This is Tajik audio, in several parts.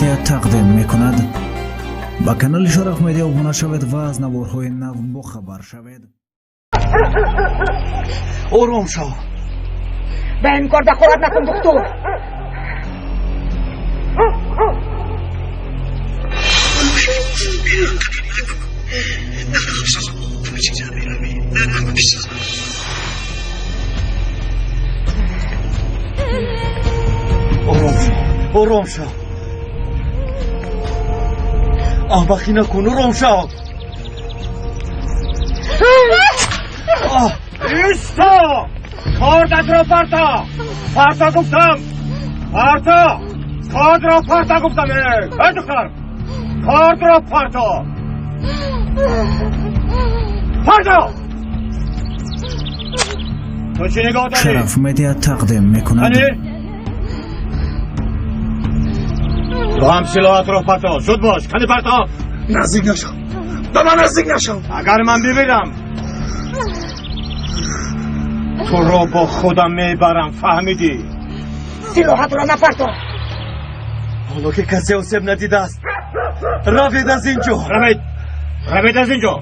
Медиа тақдим мекунад. Ба канали Шараф Медиа обуна шавед ва аз наворҳои нав бохабар шавед. Ором шав. Ба ин кор дахолат накун, духтур. Ором шав, ором шав, аҳмақӣ накун, ором шав. Исто! Кордатро парто! Парто гуфтам! Парто! Кордро парто гуфтам! Эй, духтар! Кордро парто! Парто! Ту чӣ нигоҳ дорӣ? Шараф Медиа тақдим мекунад. Ту ҳам силоҳатро парто! Зуд бош! Кани парто! Наздик нашав, ба ман наздик нашав. Агар ман бибирам, туро бо худам мебарам, фаҳмидӣ? Силоҳатро напарто. Ҳоло ки касе осеб надидааст, равед аз ин ҷо. Равед, равед аз ин ҷо,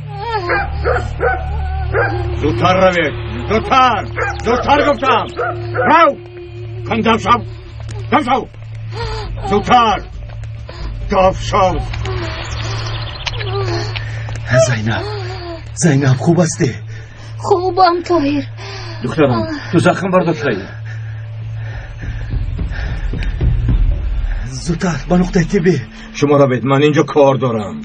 зудтар равед, зудтар, зудтар гуфтам, рав кан, дам шав, дам шав, зудтар дав шав. Зайнаб, Зайнаб, хуб ҳастӣ? Хубам, Тоҳир. Духтарам, ту захм бардоштаӣ. Зудтар ба нуқтаи тиббӣ. Шумо равед, ман инҷо кор дорам.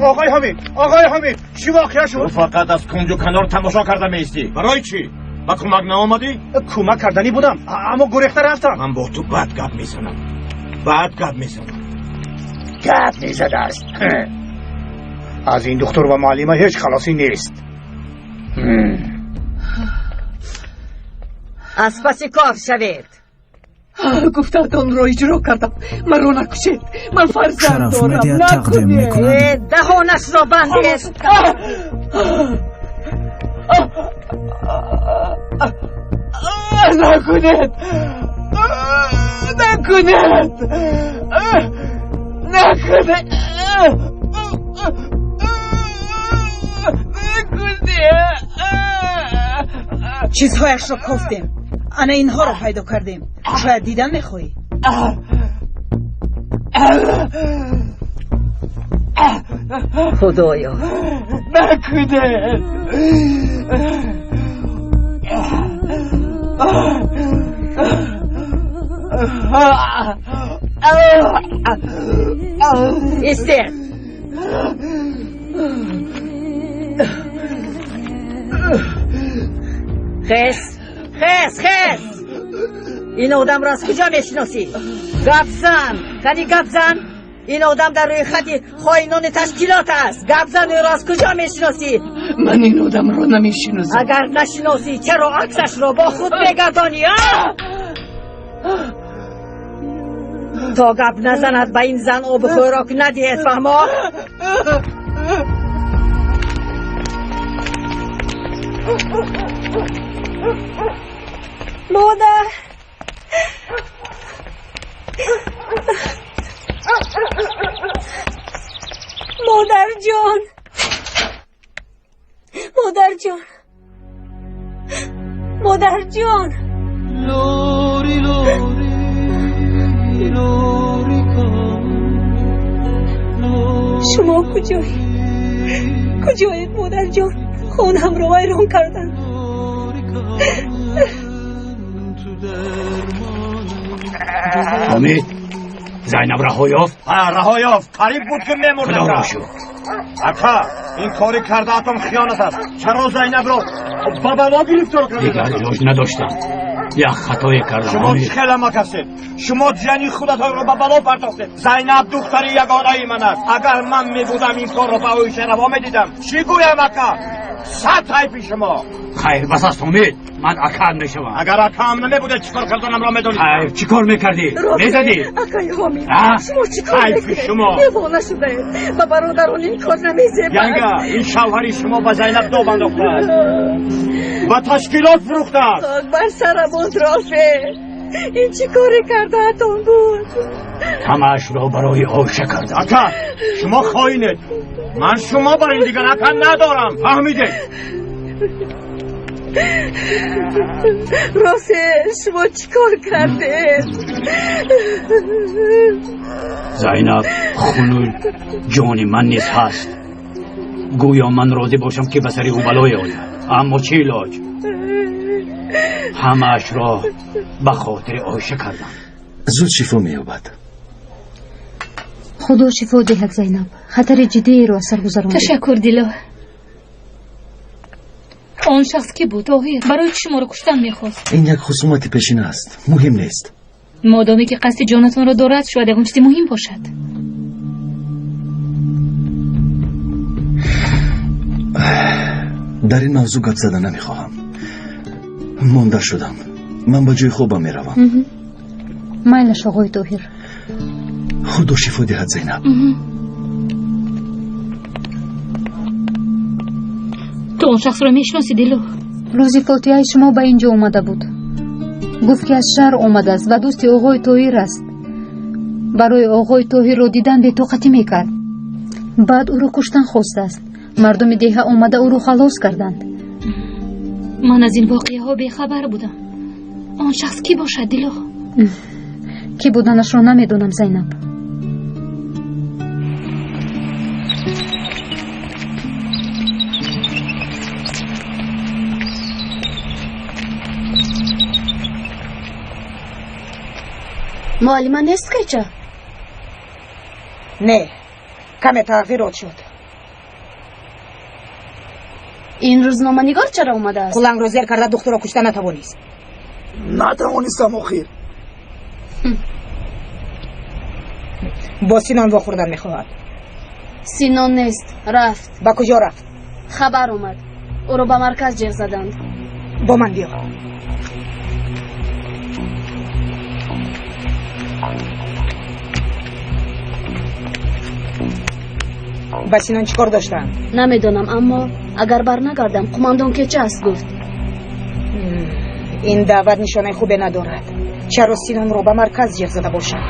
Оғои Ҳамид, оғои Ҳамид, чӣ воқеа шуд? Ту фақат аз кунҷу канор тамошо карда меистӣ. Барои чӣ ба кӯмак наомадӣ? Кӯмак карданӣ будам, аммо гурехта рафтам. Ман бо ту бад гап мезанам, бад гап мезанам. Гап мезадааст. Аз ин духтур ва муаллима ҳеҷ халосӣ нест. Аз паси кор шавед. Гуфтаатонро иҷро кардам, маро накушед, ман фарзанд Шараф дорам. Медиа тақдим мекунад. Даҳонашро бандед. Накунед, накунед, накунед, накунед. Чизҳояшро кофтем, ана инҳоро пайдо кардем. Шояд дидан мехоҳӣ. Худоё! Накунед. Истед. Хес, хес, хес! Ин одамро аз куҷо мешиносӣ? Гап зан, кани, гап зан! Ин одам дар рӯйхати хоинони ташкилот аст. Гап зан, ӯро аз куҷо мешиносӣ? Ман ин одамро намешиносам. Агар нашиносӣ, чаро аксашро бо худ мегардонӣ, а? То гап назанад, ба ин зан обу хӯрок надиҳед, фаҳмо? Модар, модарҷон, модарҷон, модарҷон! Шумо куҷоед? Куҷоед, модарҷон? Хонамро вайрон карданд. Ҳомид, Зайнаб раҳо ёфт? Раҳо ёфт, қариб буд ки мемурд. Худоро шукр. Ака, ин кори кардаатон хиёнат аст. Чаро Зайнабро ба бало гирифтор кардед? Дигар илоҷ надоштам, як хатое кардам. Шумо чӣ хел амак ҳастед? Шумо ҷани худатонро ба бало партохтед. Зайнаб духтари ягонаи ман аст. Агар ман мебудам, ин корро ба оиша раво медидам. Чӣ гӯям, ака? Сад ҳайфи шумо. Хайр, бас аст, Ҳомид, ман акаам мешавам. Агар акаам намебудед, чӣ кор карданамро медонистам. Хайр, чӣ кор мекардӣ? Мезадӣ? Акаи Ҳомид, шумо чӣ кор Ҳайфи мекунед? шумо. Девона шудаед, ба бародарон ин кор намезебад. Янга, ин шавҳари шумо ба Зайнаб доб андохтааст, ба ташкилот фурӯхтааст. Хок бар сарамон, Рофе. Ин чӣ коре кардаатон буд? Ҳамаашро барои Оиша кардам. Ака, шумо хоинед. Ман шумо бар ин дигар ака надорам, фаҳмидед? Росте шумо чӣ кор кардед? Зайнаб, хуну ҷони ман низ ҳаст. Гӯё ман розӣ бошам, ки ба сари ӯ балое ояд. Аммо чӣ илоҷ? Ҳамаашро ба хотири Оиша кардам. Зуд шифо меёбад. Худо шифо диҳад, Зайнаб. Хатари ҷиддиеро аз сар гузарондӣ. Ташаккур, Дило. Он шахс кӣ буд, Тоҳир? Барои чӣ шуморо куштан мехост? Ин як хусумати пешина аст, муҳим нест. Модоме ки қасди ҷонатонро дорад, шояд ягон чизи муҳим бошад. Дар ин мавзӯъ гап зада намехоҳам. Монда шудам. Ман ба ҷои хобам меравам. Майлаш, оғои Тоҳир. Худо шифо диҳад, Зайнаб. Ту он шахсро мешиносӣ, Дило? Рӯзи фотиҳаи шумо ба ин ҷо омада буд. Гуфт, ки аз шаҳр омадааст ва дӯсти оғои Тоҳир аст. Барои оғои Тоҳирро дидан бетоқатӣ мекард. Баъд ӯро куштан хостааст. Мардуми деҳа омада ӯро халос карданд. Ман аз ин воқеаҳо бехабар будам. Он шахс кӣ бошад, Дило? Кӣ буданашро намедонам, Зайнаб. Муаллима нест кайча? Не, каме тағйирот шуд. Ин рӯзноманигор чаро омадааст? Кулангро зер карда духтурро кушта натавонист. Натавонистам охир. Бо Синон вохӯрдан мехоҳад. Синон нест, рафт. Ба куҷо рафт? Хабар омад. Ӯро ба марказ ҷеғ заданд. Бо ман биё. Ба Синон чӣ кор доштанд? Намедонам, аммо агар барнагардам, қумандон кеча аст гуфт. Ин даъват нишонаи хубе надорад. Чаро Синонро ба марказ ҷеғ зада бошад?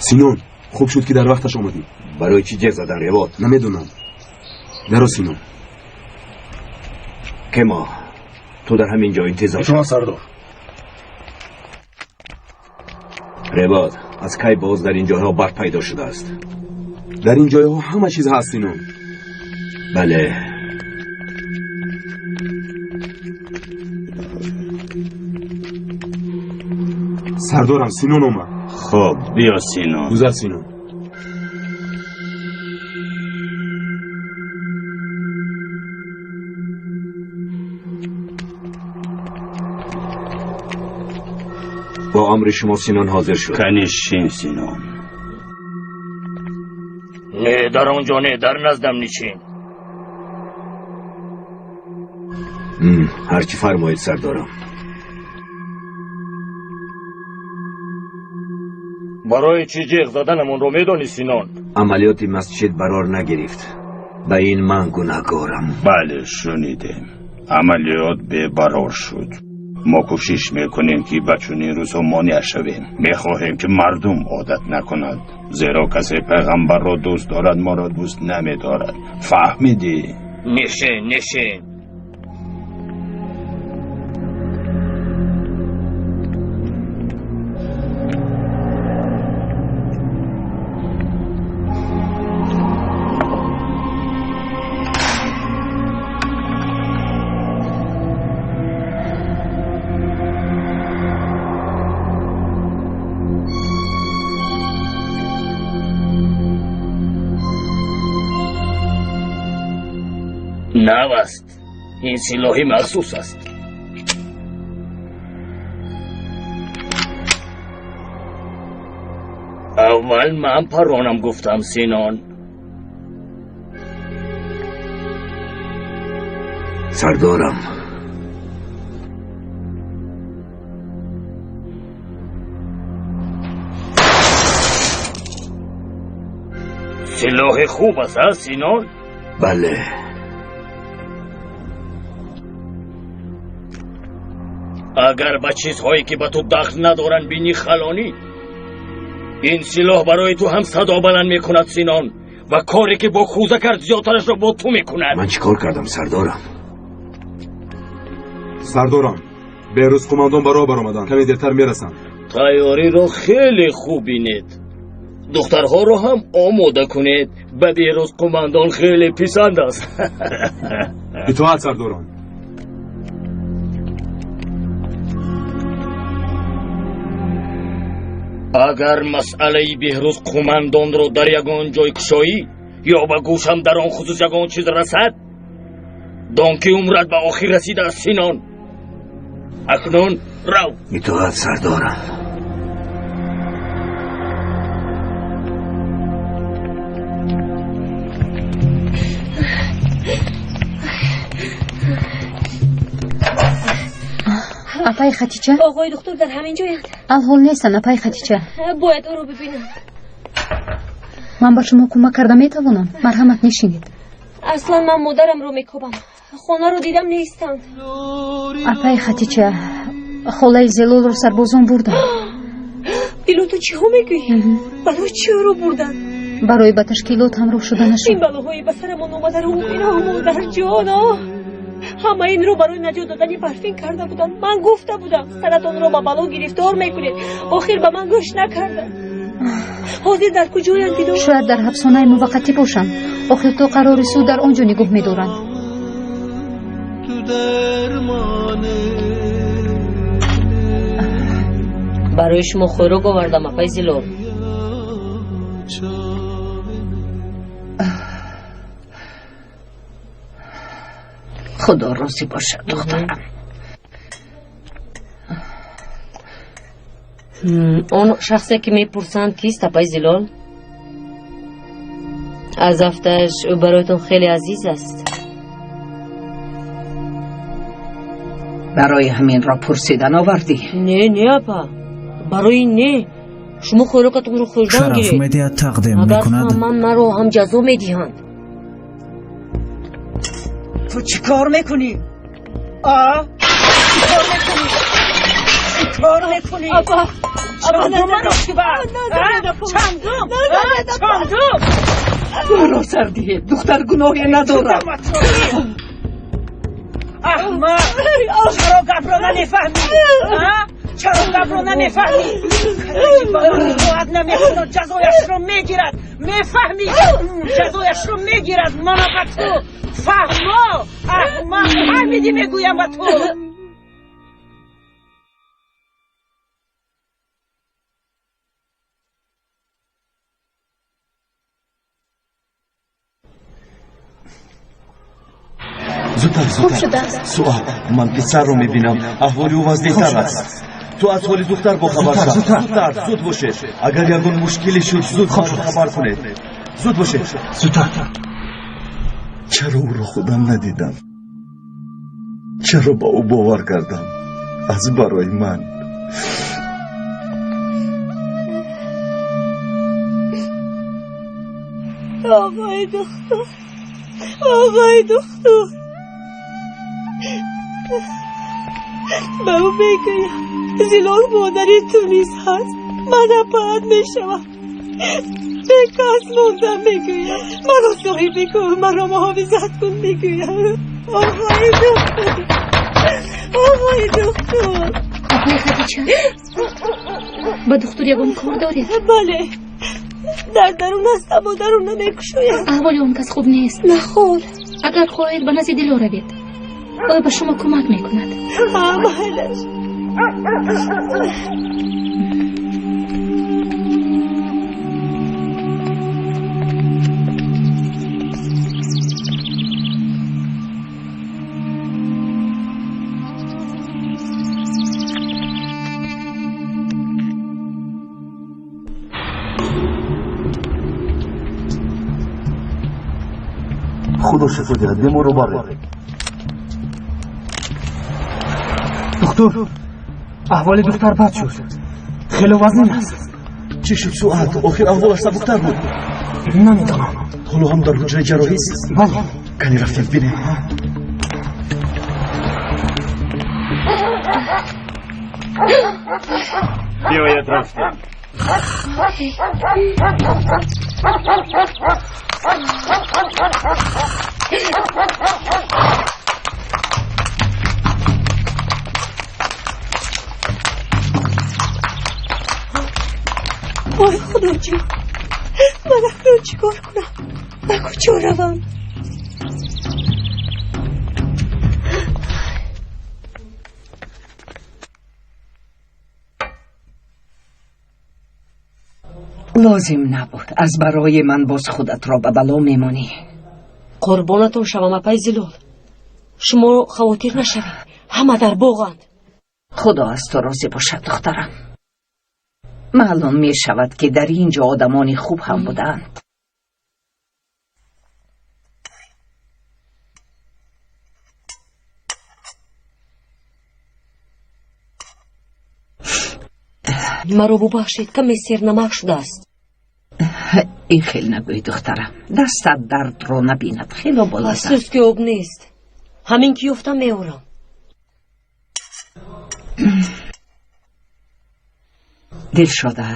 Синон, хуб шуд, ки дар вақташ омадӣ. Барои чӣ ҷеғ задан, Ревод? Намедонам. Даро, Синон. Кемо, ту дар ҳамин ҷо интизор. Шумо, сардор. Ревод, аз кай боз дар ин ҷойҳо барф пайдо шудааст? Дар ин ҷойҳо ҳама чиз ҳаст, Синон. Бале. Сардорам, Синон омад. Хуб, биё, Синон. Гузар, Синон. Бо амри шумо Синон ҳозир шуд. Кани шин, Синон. Не, дар он ҷо не, дар наздам ничин. Ҳарчи фармоед, сардорам. Барои чӣ ҷеғ заданамонро медонӣ, Синон? Амалиёти масҷид барор нагирифт. Ба ин ман гунаҳкорам. Бале, шунидем. Амалиёт бебарор шуд. Мо кӯшиш мекунем, ки ба чунин рӯзҳо монеа шавем. Мехоҳем, ки мардум одат накунад, зеро касе пайғамбарро дӯст дорад, моро дӯст намедорад. Фаҳмидӣ? Нишин, нишин. Нав аст. Ин силоҳи махсус аст. Аввал ман паронам гуфтам, Синон. Сардорам. Силоҳи хуб аст, а, Синон? Бале. Агар ба чизҳое ки ба ту дахл надоранд бинӣ халонӣ, ин силоҳ барои ту ҳам садо баланд мекунад, Синон, ва коре ки бо кӯза кард зиёдтарашро бо ту мекунад. Ман чӣ кор кардам, сардорам? Сардорам, Беҳрӯз қумандон ба роҳ баромаданд, каме дертар мерасанд. Тайёриро хеле хуб бинед, духтарҳоро ҳам омода кунед. Ба Беҳрӯз қумандон хеле писанд аст. Итоат, сардорам. Агар масъалаи Беҳрӯз қумандонро дар ягон ҷой кушоӣ ё ба гӯшам дар он хусус ягон чиз расад, дон ки умрат ба охир расидааст, Синон. Акнун рав. Итоат, сардорам. Апаи Хатича? Оғои духтур дар ҳамин ҷоянд. Алҳол нестанд, апаи Хатича. Бояд ӯро бибинам. Ман ба шумо кӯмак карда метавонам. Марҳамат, нишинед. Аслан ман модарамро мекобам. Хонаро дидам, нестанд. Апаи Хатича, холаи Зелолро сарбозон бурданд. Дило, ту чиҳо мегӯӣ? Барои чӣ ӯро бурданд? Барои ба ташкилот ҳамроҳ шуданашон. Ин балоҳои ба сарамон омадаро модарҷоно. Ҳама инро барои наҷот додани Барфин карда буданд. Ман гуфта будам, саратонро ба бало гирифтор мекунед. Охир ба ман гӯш накарданд. Ҳозир дар куҷоянд, Дило? Шояд дар ҳабсонаи муваққатӣ бошанд. Охир то қарори суд дар он ҷо нигоҳ медоранд. Барои шумо хӯрок овардам, апаи Зилол. Худо розӣ бошад, духтарам. Он шахсе ки мепурсанд кист, апаи Зилол? Аз афташ ӯ бароятон хеле азиз аст. Барои ҳаминро пурсидан овардӣ? Не, не, апа, барои не. Шумо хӯрокатонро хӯрдан Шараф гиред. Медиа тақдим Агар мекунад. фаҳмам, маро ҳам ҷазо медиҳанд. Ту чӣ кор мекунӣ? А? Чӣ кор мекунӣ? Чӣ кор мекунӣ? Апа, Чандум маротиба? Чандум? Чандум? Маро сар диҳед, духтар гуноҳе надорад. Аҳмақ! Чаро гапро намефаҳмӣ? Чаро гапро намефаҳмӣ? Касе ки ба ман итоат намекунад, ҷазояшро мегирад. Мефаҳмӣ? Ҷазояшро мегирад. Мана ба ту фаҳмо, аҳмақ, фаҳмидӣ мегӯям ба ту. Зудтар, Хуб зудтар. шудааст. Суал, ман писарро мебинам, аҳволи ӯ вазнинтар аст. Ту аз ҳоли духтар бохабар шав. Зудтар, зуд бошед. Агар ягон мушкиле шуд, зуд маро хабар кунед. Зуд бошед. Зудтар. Чаро ӯро худам надидам? Чаро ба ӯ бовар кардам? Аз барои ман. Оғои духтур, оғои духтур, ба ӯ мегӯям Зилол модари ту низ ҳаст. Ман апаат мешавам. Бекас мондам, мегӯям. Маро соҳибӣ кун, маро муҳофизат кун, мегӯям. Оғои духтур, оғои духтур. Апаи Хатича, ба духтур ягон кор доред? Бале, дар дарун аст, аммо дарун намекушояд. Аҳволи он кас хуб нест. Нахол. Агар хоҳед, ба назди Дило равед. Ӯ ба шумо кӯмак мекунад. Майлаш. Худо шифо диҳад, беморро баред. Духтур, аҳволи духтар бад шуд, хеле вазнин аст. Чӣ шуд, Суат? Охир аҳволаш сабуктар буд. Намедонам. Ҳоло ҳам дар ҳуҷраи ҷарроҳист? Бале. Кани рафтем бинем. Биёед рафтем. Ой, Худоҷон, ман акнун чӣ кор кунам? Ба куҷо равам? Лозим набуд. Аз барои ман боз худатро ба бало мемонӣ. Қурбонатон шавам, апай Зилол. Шумо хавотир нашавед, ҳама дар боғанд. Худо аз ту розӣ бошад, духтарам. Маълум мешавад, ки дар ин ҷо одамони хуб ҳам буданд. Маро бубахшед, каме сернамак шудааст. Ин хел нагӯй, духтарам. Дастат дардро набинад, хело болаззат. Афсӯс, ки об нест. Ҳамин ки ёфтам, меорам. Дилшода,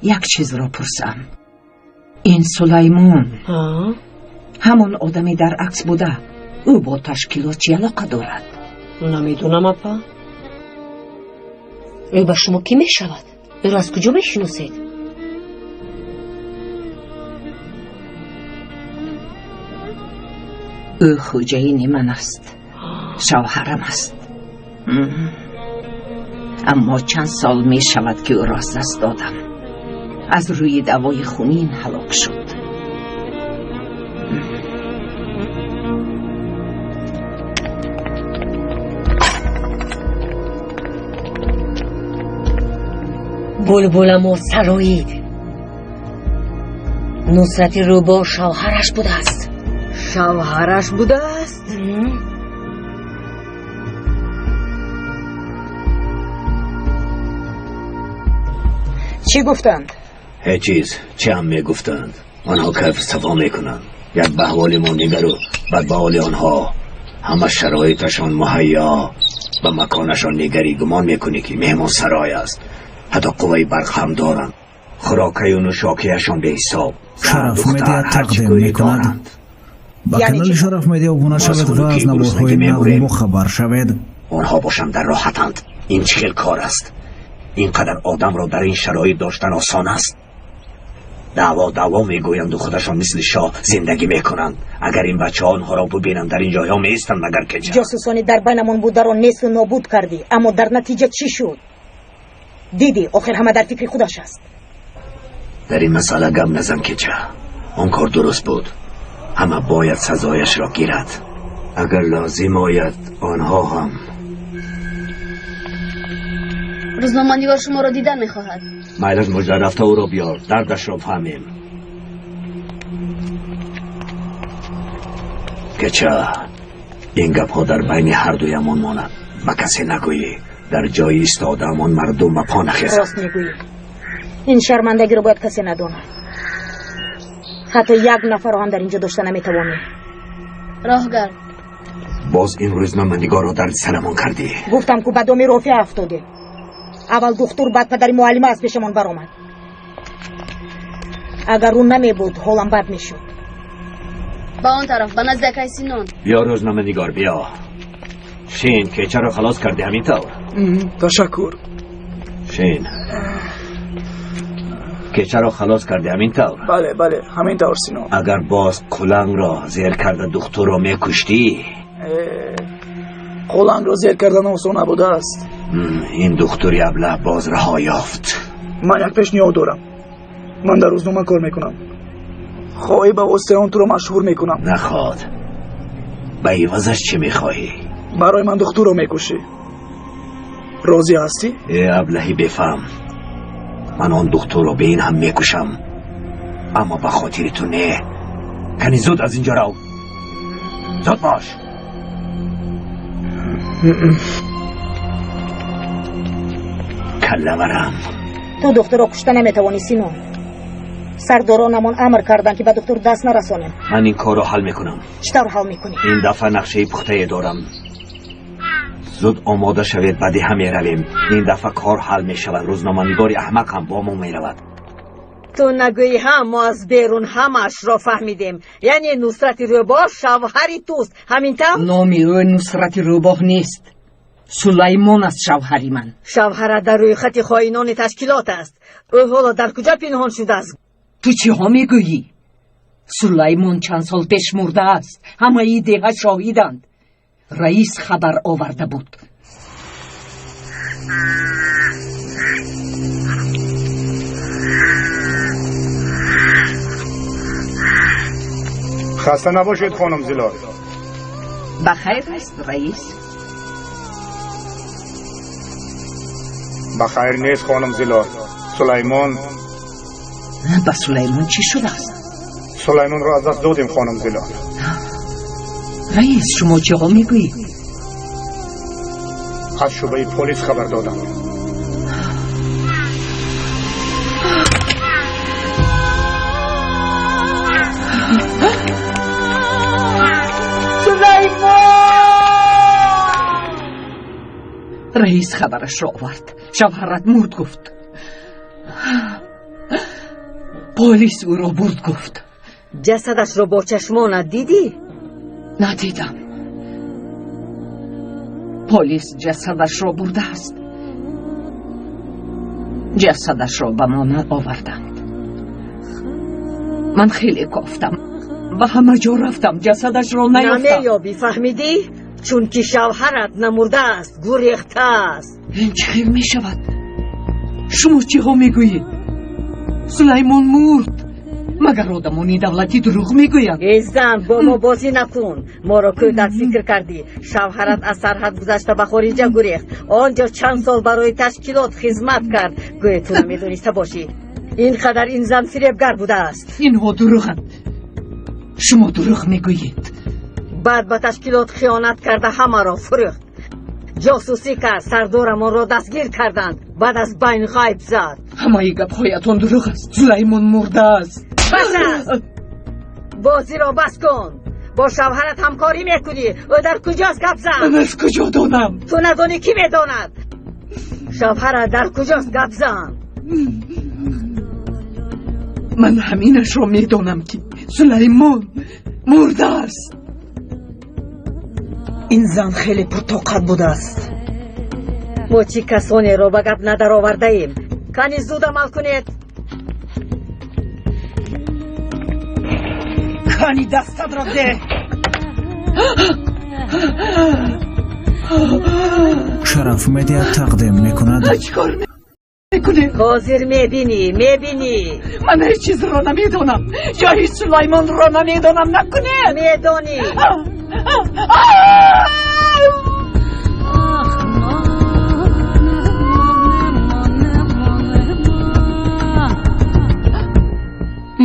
як чизро пурсам. Ин Сулаймон ҳамон одаме дар акс буда, ӯ бо ташкилот чӣ алоқа дорад? Намедонам, апа. Ӯ ба шумо кӣ мешавад? Ӯро аз куҷо мешиносед? Ӯ хӯҷаини ман аст, шавҳарам аст. Аммо чанд сол мешавад, ки ӯро аз даст додам. Аз рӯи даъвои хунин ҳалок шуд. Булбуламо сароид. Нусрати рӯбо шавҳараш будааст. Шавҳараш будааст? Чӣ гуфтанд? Ҳеҷ чиз. Чӣ ҳам мегуфтанд? Онҳо кайфу сафо мекунанд. Як ба аҳволи мо нигару бад ба ҳоли онҳо. Ҳама шароиташон муҳайё. Ба маконашон нигарӣ, гумон мекунӣ, ки меҳмонсарой аст. Ҳатто қувваи барқ ҳам доранд. Хӯрокаю нӯшокиашон беҳисоб. Шараф Медиа тақдим мекунад. Ба канали Шараф Медиа обуна шавед ва аз наворҳои нав бохабар шавед. Онҳо бошанд дар роҳатанд. Ин чӣ хел кор аст? Ин қадар одамро дар ин шароит доштан осон аст? Даъво даъво мегӯянду худашон мисли шоҳ зиндагӣ мекунанд. Агар ин бачаҳо онҳоро бубинанд, дар ин ҷойҳо меистанд, магар кеҷа? Ҷосусони дар байнамон бударо несту нобуд кардӣ, аммо дар натиҷа чӣ шуд? Дидӣ, охир ҳама дар фикри худаш аст. Дар ин масъала гап назан, кеҷа. Он кор дуруст буд. Ҳама бояд сазояшро гирад. Агар лозим ояд, онҳо ҳам. Рӯзноманигор шуморо дидан мехоҳад. Майлаш, мужда рафта ӯро биёр, дардашро фаҳмем. Кеча, ин гапҳо дар байни ҳардуямон монад. Ба касе нагӯӣ. Дар ҷои истодаамон мардум ба по нахезад. Рост мегӯӣ. Ин шармандагиро бояд касе надонад. Ҳатто як нафарро ҳам дар инҷо дошта наметавонем. Роҳгард. Боз ин рӯзноманигорро дарди сарамон кардӣ. Гуфтам, ку ба доми Рофеа афтодем. Аввал духтур, баъд падари муаллима аз пешамон баромад. Агар ӯ намебуд, ҳолам бад мешуд. Ба он тараф, ба назди акай Синон. Биё, рӯзноманигор, биё. Шин, кечаро халос кардӣ, ҳамин тавр? Ташаккур. Шин, кечаро халос кардӣ, ҳамин тавр? Бале, бале, ҳамин тавр, Синон. Агар боз кулангро зер карда духтурро мекуштӣ? Кулангро зер кардан осон набудааст. Ин духтури аблаҳ боз раҳо ёфт. Ман як пешниҳод дорам. Ман дар рӯзнома кор мекунам. Хоҳӣ, ба воситаи он туро машҳур мекунам. Наход. Ба ивазаш чӣ мехоҳӣ? Барои ман духтурро мекушӣ. Розӣ ҳастӣ? Э, аблаҳи бефаҳм, ман он духтурро бе ин ҳам мекушам, аммо ба хотири ту не. Кани зуд аз инҷо рав, зуд бош. Каллаварам. Ту духтурро кушта наметавонӣ, Синон. Сардоронамон амр карданд, ки ба духтур даст нарасонем. Ман ин корро ҳал мекунам. Чӣ тавр ҳал мекунӣ? Ин дафъа нақшаи пухтае дорам. Зуд омода шавед, ба деҳа меравем. Ин дафъа кор ҳал мешавад. Рӯзноманигори аҳмақ ҳам бо мо меравад. Ту нагӯӣ ҳам, мо аз берун ҳамаашро фаҳмидем. Яъне Нусрати Рӯбоҳ шавҳари туст, ҳамин тавр? Номи ӯ Нусрати Рӯбоҳ нест, Сулаймон аст шавҳари ман. Шавҳарат дар рӯйхати хоинони ташкилот аст. Ӯ ҳоло дар куҷо пинҳон шудааст? Ту чиҳо мегӯӣ? Сулаймон чанд сол пеш мурдааст. Ҳамаи деҳа шоҳиданд. Раис хабар оварда буд. Хаста набошед, хонум Зилол. Ба хайр аст, раис? Ба хайр нест, хонум Зилол. Сулаймон. Ба Сулаймон чӣ шудааст? Сулаймонро аз даст додем, хонум Зилол. Раис, шумо чиҳо мегӯед? Аз шӯъбаи полис хабар додам. Раис хабарашро овард. Шавҳарат мурд, гуфт. Полис ӯро бурд, гуфт. Ҷасадашро бо чашмонат дидӣ? Надидам. Полис ҷасадашро бурдааст. Ҷасадашро ба мо наоварданд. Ман хеле кофтам, ба ҳама ҷо рафтам, ҷасадашро наёфтам. Намеёбӣ, фаҳмидӣ? Чунки шавҳарат намурдааст, гурехтааст. Ин чӣ хел мешавад? Шумо чиҳо мегӯед? Сулаймон мурд. Магар одамони давлатӣ дурӯғ мегӯянд? Эй зан, бо мо бозӣ накун. Моро кӯдак фикр кардӣ. Шавҳарат аз сарҳад гузашта ба хориҷа гурехт. Он ҷо чанд сол барои ташкилот хизмат кард. Гӯё ту намедониста бошӣ. Ин қадар ин зан фиребгар будааст. Инҳо дурӯғанд. Шумо дурӯғ мегӯед. Баъд ба ташкилот хиёнат карда ҳамаро фурӯхт. Ҷосусӣ кард, сардорамонро дастгир карданд. Баъд аз байн ғайб зад. Ҳамаи гапҳоятон дурӯғ аст. Сулаймон мурдааст. Бас аст! Бозиро бас кун. Бо шавҳарат ҳамкорӣ мекунӣ. Ӯ дар куҷост, гап зан? Ман аз куҷо донам? Ту надонӣ, кӣ медонад? Шавҳарат дар куҷост, гап зан? Ман ҳаминашро медонам, ки Сулаймон мурдааст. Ин зан хеле пуртоқат будааст. Мо чӣ касонеро ба гап надаровардаем. Кани зуд амал кунед. Кани дастатро деҳ. Шараф Медиа тақдим мекунад. Чӣ кор мекунед? Ҳозир мебинӣ, мебинӣ. Ман ҳеҷ чизро намедонам. Ҷои Сулаймонро намедонам. Накунед. Медонӣ.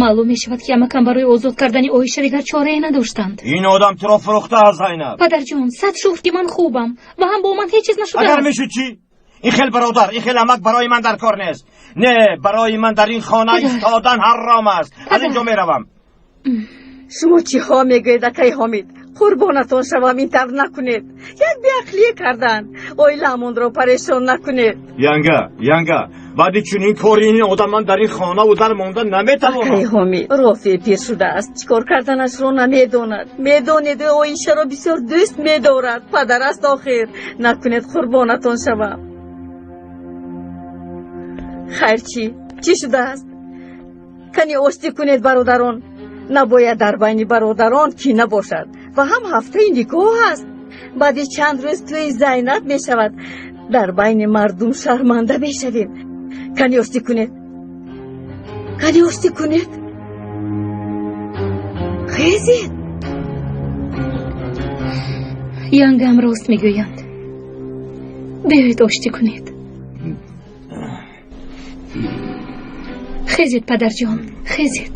Маълум мешавад, ки амакам барои озод кардани Оиша дигар чорае надоштанд. Ин одам туро фурӯхтааст, Зайнаб. Падарҷон, сад шукр, ки ман хубам ва ҳам бо ман ҳеҷ чиз нашудааст. Агар мешуд чӣ? Ин хел бародар, ин хел амак барои ман дар кор нест. Не, барои ман дар ин хона истодан ҳаром аст. Аз ин ҷо меравам. Шумо чиҳо мегӯед, акай Ҳомид? Қурбонатон шавам, ин тавр накунед. Як беақлие карданд. Оилаамонро парешон накунед. Янга, янга, баъди чунин кори ин одам ман дар ин хонаву дар монда наметавонам. Акай Ҳомид, Рофеъ пир шудааст. Чӣ кор карданашро намедонад. Медонед, ӯ Оишаро бисёр дӯст медорад. Падар аст охир. Накунед, қурбонатон шавам. Хайр, чӣ? Чӣ шудааст? Кани оштӣ кунед, бародарон. Набояд дар байни бародарон кина бошад. Ва ҳам ҳафтаи никоҳ аст. Баъди чанд рӯз тӯи Зайнаб мешавад. Дар байни мардум шарманда мешавем. Кани оштӣ кунед. Кани оштӣ кунед. Хезед. Янгам рост мегӯянд. Биёед оштӣ кунед. Хезед, падарҷон, хезед.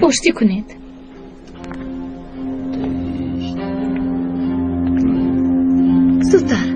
Оштӣ кунед. Зудтар.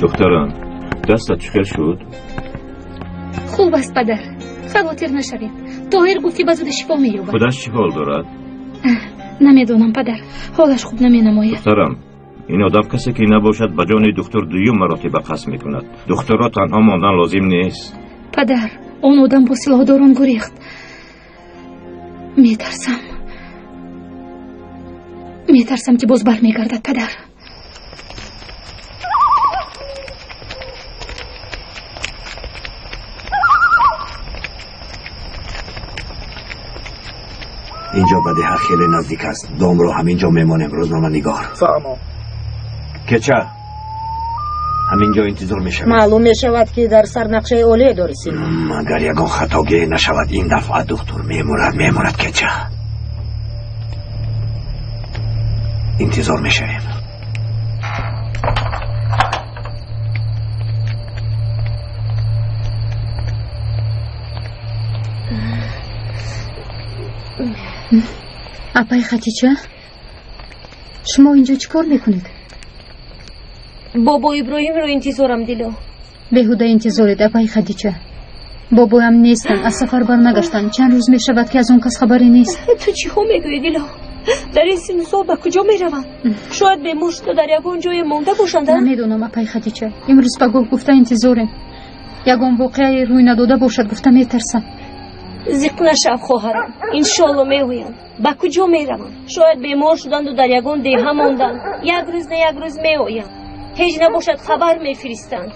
Духтарам, дастат чӣ хел шуд? Хуб аст, падар, хавотир нашавед. Тоҳир гуфт, ки ба зудӣ шифо меёбад. Худаш чӣ ҳол дорад? Намедонам, падар, ҳолаш хуб наменамояд. Духтарам, ин одам касе ки набошад, ба ҷони духтур дуюм маротиба қасд мекунад. Духтурро танҳо мондан лозим нест. Падар, он одам бо силоҳдорон гурехт. Метарсам, метарсам, ки боз бармегардад, падар. Инҷо ба деҳа хеле наздик аст. Домро ҳамин ҷо мемонем, рӯзноманигор. Фаҳмо. Кеча, ҳамин ҷо интизор мешавед. Маълум мешавад, ки дар сар нақшаи олие дорӣ, Синон. Агар ягон хатогие нашавад, ин дафъа духтур мемурад, мемурад. Кеча, интизор мешавем. Апаи Хатича, шумо инҷо чӣ кор мекунед? Бобо Иброҳимро интизорам, Дило. Беҳуда интизоред, апаи Хадича. Бобоям нестанд, аз сафар барнагаштанд. Чанд рӯз мешавад, ки аз он кас хабаре нест. Ту чиҳо мегӯӣ, Дило? Дар ин синну сол ба куҷо мераванд? Шояд бемор шуда дар ягон ҷое монда бошанд. Намедонам, апаи Хадича. Имрӯз пагоҳ гуфта интизорем. Ягон воқеае рӯй надода бошад, гуфта метарсам. Зиқ нашав, хоҳарам, иншолло меоянд. Ба куҷо мераванд? Шояд бемор шуданду дар ягон деҳа монданд. Як рӯз на як рӯз меоянд. Ҳеҷ набошад, хабар мефиристанд.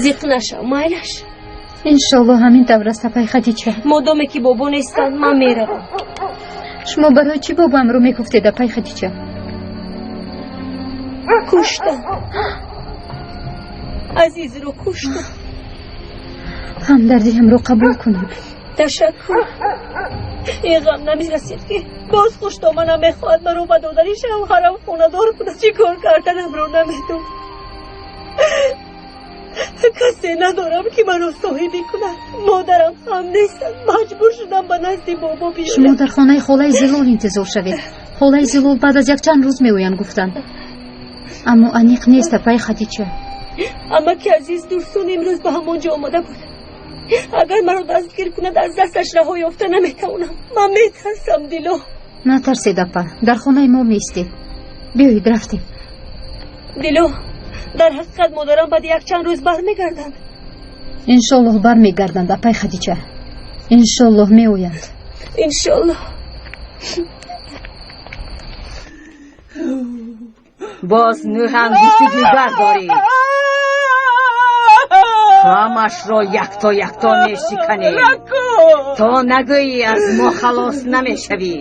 Зиқ нашав, майлаш. Иншолло ҳамин тавр аст, апаи Хадича. Модоме ки бобо нестанд, ман меравам. Шумо барои чӣ бобоамро мегуфтед, апаи Хадича? Куштам, азизро куштам. Ҳамдардиамро қабул кунед. Ташаккур. Ин ғам намерасид, ки боз хуштоманам мехоҳад маро ба додари шавҳарам хонадор кунад. Чӣ кор карданамро намедонам. Касе надорам, ки маро соҳибӣ кунад. Модарам ҳам нестанд. Маҷбур шудам ба назди бобо биёям. Шумо дар хонаи холаи Зилол интизор шавед. Холаи Зилол баъд аз якчанд рӯз меоянд, гуфтанд, аммо аниқ нест, апаи Хадича. Амаки азиз Дурсун имрӯз ба ҳамон ҷо омада буд. Агар маро дастгир кунад, аз дасташ раҳо ёфта наметавонам. Ман метарсам, Дило. Натарсед, апа, дар хонаи мо меистед. Биёед, рафтем. Дило, дар ҳақиқат модарам баъди якчанд рӯз бармегарданд? Иншоллоҳ бармегарданд, апаи Хадича. Иншоллоҳ меоянд. Иншоллоҳ. Боз нӯҳ ангушти дигар дорӣ. Ҳамашро якто якто мешиканем. То нагӯӣ, аз мо халос намешавӣ.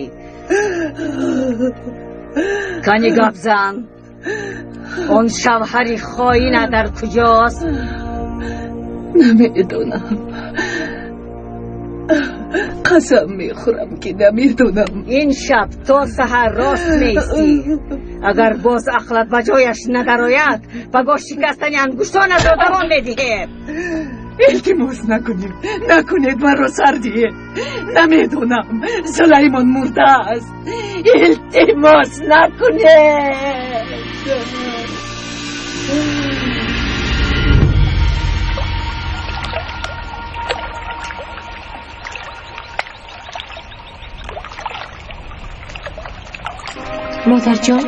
Кани, гап зан. Он шавҳари хоина дар куҷост? Намедонам, қасам мехӯрам, ки намедонам. Ин шаб то саҳар рост меистӣ. Агар боз ақлат ба ҷояш надарояд, ба гоҳ шикастани ангуштонатро давом медиҳем. Илтимос, накунед, накунед, маро сар диҳед. Намедонам, Сулаймон мурдааст. Илтимос, накунед. Модарҷон,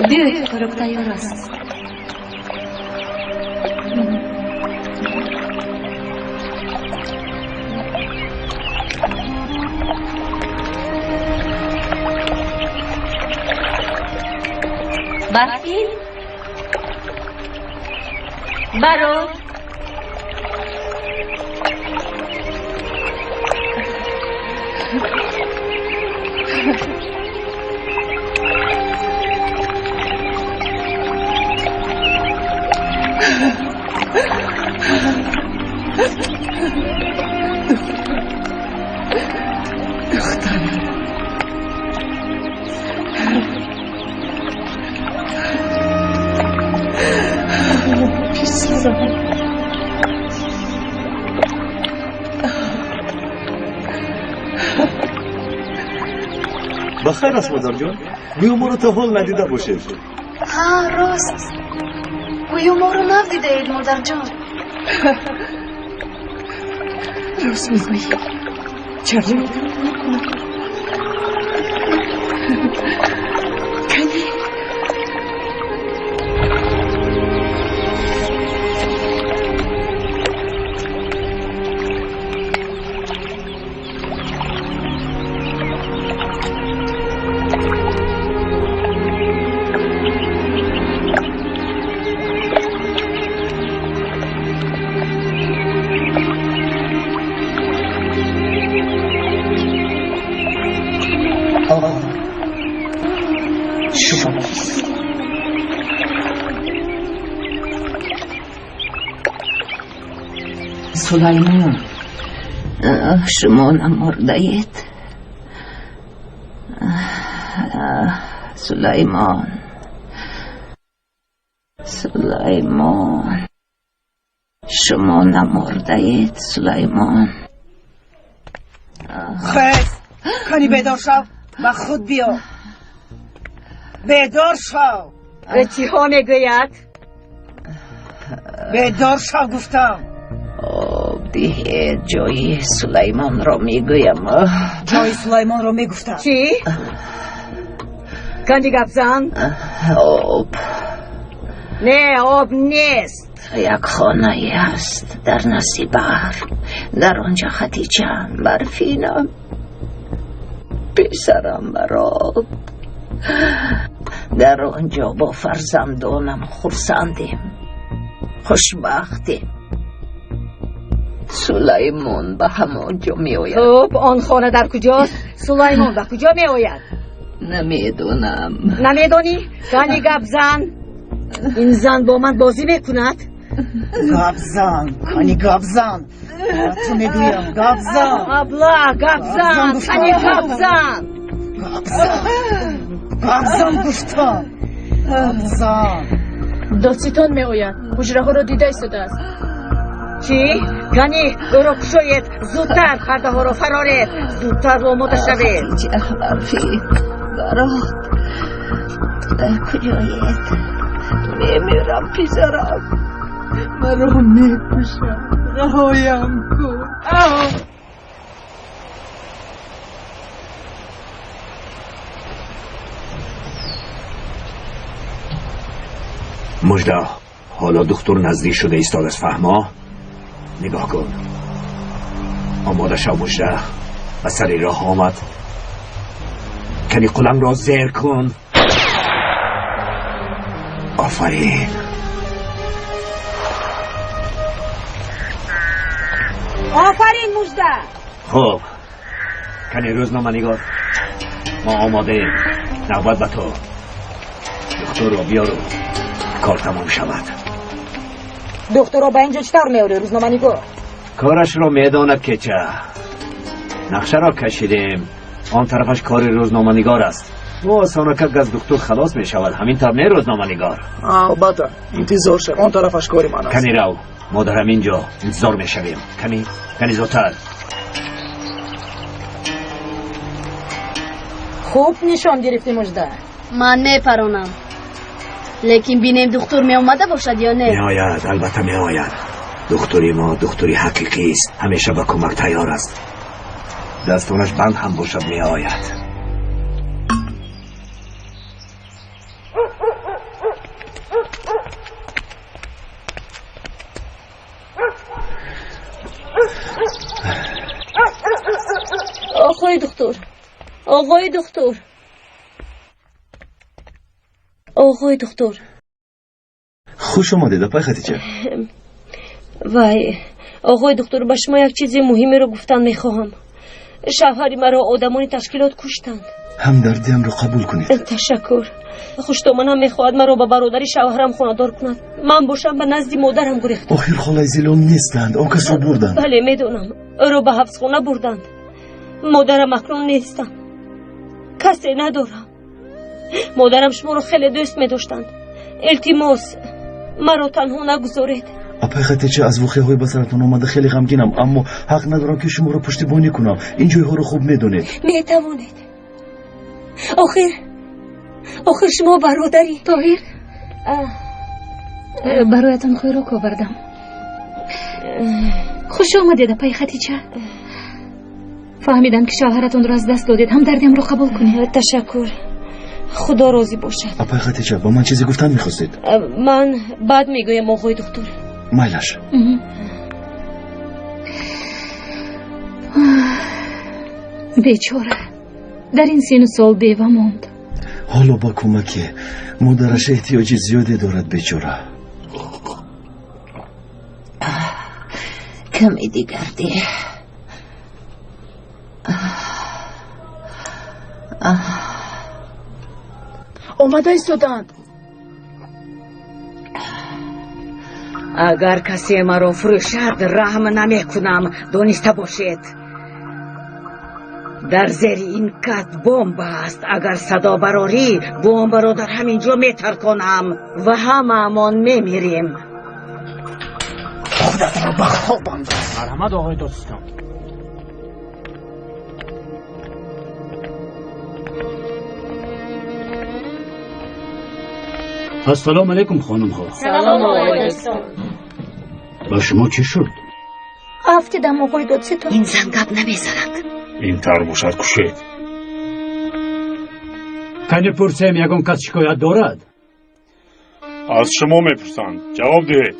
биёед, хӯрок тайёр аст. Барфин, баро. Духтарам. Писарам. Ба хайр аст, модарҷон. Гӯё моро то ҳол надида бошед. Ҳа, рост. Гӯё моро нав дидаед, модарҷон. Рост мегӯӣ. Чаро дурӯғ мекунам? Кани? Оғо, шумо Сулаймон. Шумо намурдаед. Сулаймон. Сулаймон. Шумо намурдаед, Сулаймон. Хез, кани бедор шав, ба худ биё. Бедор шав. Чиҳо мегӯяд? Бедор шав, гуфтам. Об диҳед, ҷои Сулаймонро мегӯям. Ҷои Сулаймонро мегуфтам. Чӣ? Кани гап зан? Об. Не, об нест. Як хонае ҳаст дар назди баҳр. Дар он ҷо Хатиҷаам, Барфинам, писарам Барот. Дар он ҷо бо фарзандонам хурсандем, хушбахтем. Сулаймон ба ҳамон ҷо меояд. Хуб, он хона дар куҷост? Сулаймон ба куҷо меояд? Намедонам. Намедонӣ? Кани гап зан. Ин зан бо ман бозӣ мекунад? Гап зан, кани гап зан. Ту мегӯям, гап зан. Абла, гап зан, кани гап зан. Гап зан. Гап зан гуфтам. Гап зан. Додситон меояд. Ҳуҷраҳоро дида истодааст. Чӣ? Кани ӯро кушоед, зудтар пардаҳоро фароред, зудтар омода шавед. Хатиҷа, Барфин, Барот, дар куҷоед? Мемирам, писарам. Маро мекушам. Раҳоям кун. Мужда, ҳоло духтур наздик шуда истодааст, фаҳмо? Нигоҳ кун. Омода шав, Мужда. Ба сари роҳ омад. Кани қулангро зер кун. Офарин. Офарин, Мужда. Хуб, кани рӯзноманигор, мо омодаем. Навбат ба ту. Духтурро биёру кор тамом шавад. Духтурро ба ин ҷо чӣ тавр меорӣ, рӯзноманигор? Корашро медонад, кеча. Нақшаро кашидем. Он тарафаш кори рӯзноманигор аст. Ӯ осонакак аз духтур халос мешавад. Ҳамин тавр не, рӯзноманигор? Албатта, интизор шав. Он тарафаш кори ман аст. Кани рав, мо дар ҳамин ҷо интизор мешавем. Кани, кани зудтар. Хуб нишон гирифтӣ, Мужда. Ман мепаронам. Лекин бинем духтур меомада бошад ё не? Меояд, албатта меояд. Духтури мо духтури ҳақиқист, ҳамеша ба кӯмак тайёр аст. Дастонаш банд ҳам бошад меояд. Оғои духтур, оғои духтур, оғои духтур. Хуш омадед, апай Хатиҷа. Вай, оғои духтур, ба шумо як чизи муҳимеро гуфтан мехоҳам. Шавҳари маро одамони ташкилот куштанд. Ҳамдардиамро қабул кунед. Ташаккур. Хуштоманам мехоҳад маро ба бародари шавҳарам хонадор кунад. Ман бошам ба назди модарам гурехтам. Охир холаи Зилон нестанд, он касро бурданд. Бале, медонам. Ӯро ба ҳабсхона бурданд. Модарам акнун нестам. Касе надорам. Модарам шуморо хеле дӯст медоштанд. Илтимос, маро танҳо нагузоред. Апай Хатиҷа, аз воқеаҳои ба саратон омада хеле ғамгинам, аммо ҳақ надорам ки шуморо пуштибонӣ кунам. Ин ҷойҳоро хуб медонед. Метавонед. Охир шумо бародари Тоҳир, бароятон хӯрок овардам. Хуш омадед, апаи Хатича. Фаҳмидам, ки шавҳаратонро аз даст додед. Ҳамдардиамро қабул кунед. Ташаккур, худо розӣ бошад. Апаи Хатича, ба ман чизе гуфтан мехостед? Ман баъд мегӯям, оғои духтур. Майлаш. Бечора дар ин сину сол бева монд. Ҳоло ба кӯмаки модараш эҳтиёҷи зиёде дорад, бечора. Каме дигар деҳ. Омада истоданд. Агар касе маро фурӯшад, раҳм намекунам, дониста бошед. Дар зери ин кат бомба аст. Агар садо барорӣ, бомбаро дар ҳамин ҷо метарконам ва ҳамаамон мемирем. Худатро ба хоб андоз. Марҳамат, оғои додситон. Ассалому алайкум, хонумҳо. Салом, оғои додситон. Ба шумо чӣ шуд? Афтидам, оғои додситон. Ин зан гап намезанад. Ин тавр бошад, кушед. Кани пурсем, ягон кас шикоят дорад? Аз шумо мепурсанд, ҷавоб диҳед.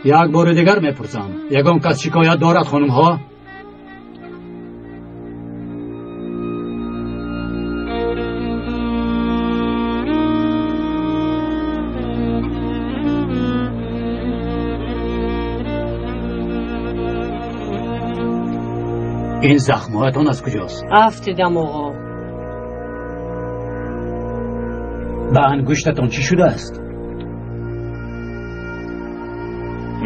Як бори дигар мепурсам, ягон кас шикоят дорад, хонумҳо? Ин захмҳоятон аз куҷост? Афтидам, оғо. Ба ангуштатон чӣ шудааст?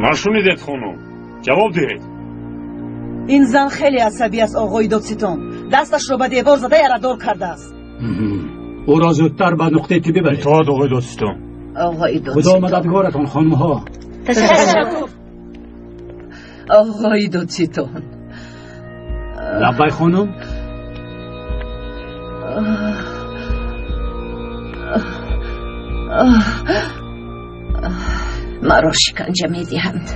Нашунидед, хонум, ҷавоб диҳед. Ин зан хеле асабӣ аст, оғои додситон. Дасташро ба девор зада ярадор кардааст. Ӯро зудтар ба нуқтаи тиббӣ баред. Итоат, оғои додситон. Оғои Худо додситон. мададгоратон, хонумҳо. Ташаккур, оғои додситон. Лаббай, хонум. Маро шиканҷа медиҳанд.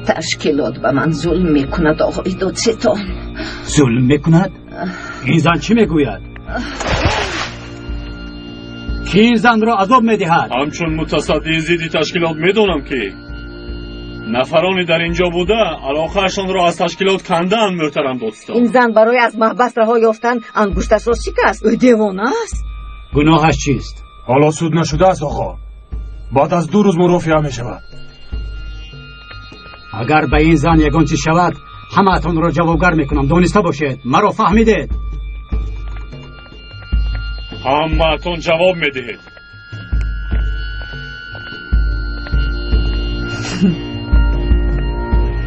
Ташкилот ба ман зулм мекунад, оғои додситон. Зулм мекунад? Ин зан чӣ мегӯяд? Кӣ ин занро азоб медиҳад? Ҳамчун мутасаддии зидди ташкилот медонам, ки нафароне дар ин ҷо буда алоқаашонро аз ташкилот кандаанд, муҳтарам додситон. Ин зан барои аз маҳбас раҳо ёфтан ангушташро шикаст. Ӯ девона аст. Гуноҳаш чист? Ҳоло суд нашудааст, оғо. Баъд аз 2 рӯз мурофиа мешавад. Агар ба ин зан ягон чиз шавад, ҳамаатонро ҷавобгар мекунам, дониста бошед. Маро фаҳмидед? Ҳамаатон ҷавоб медиҳед.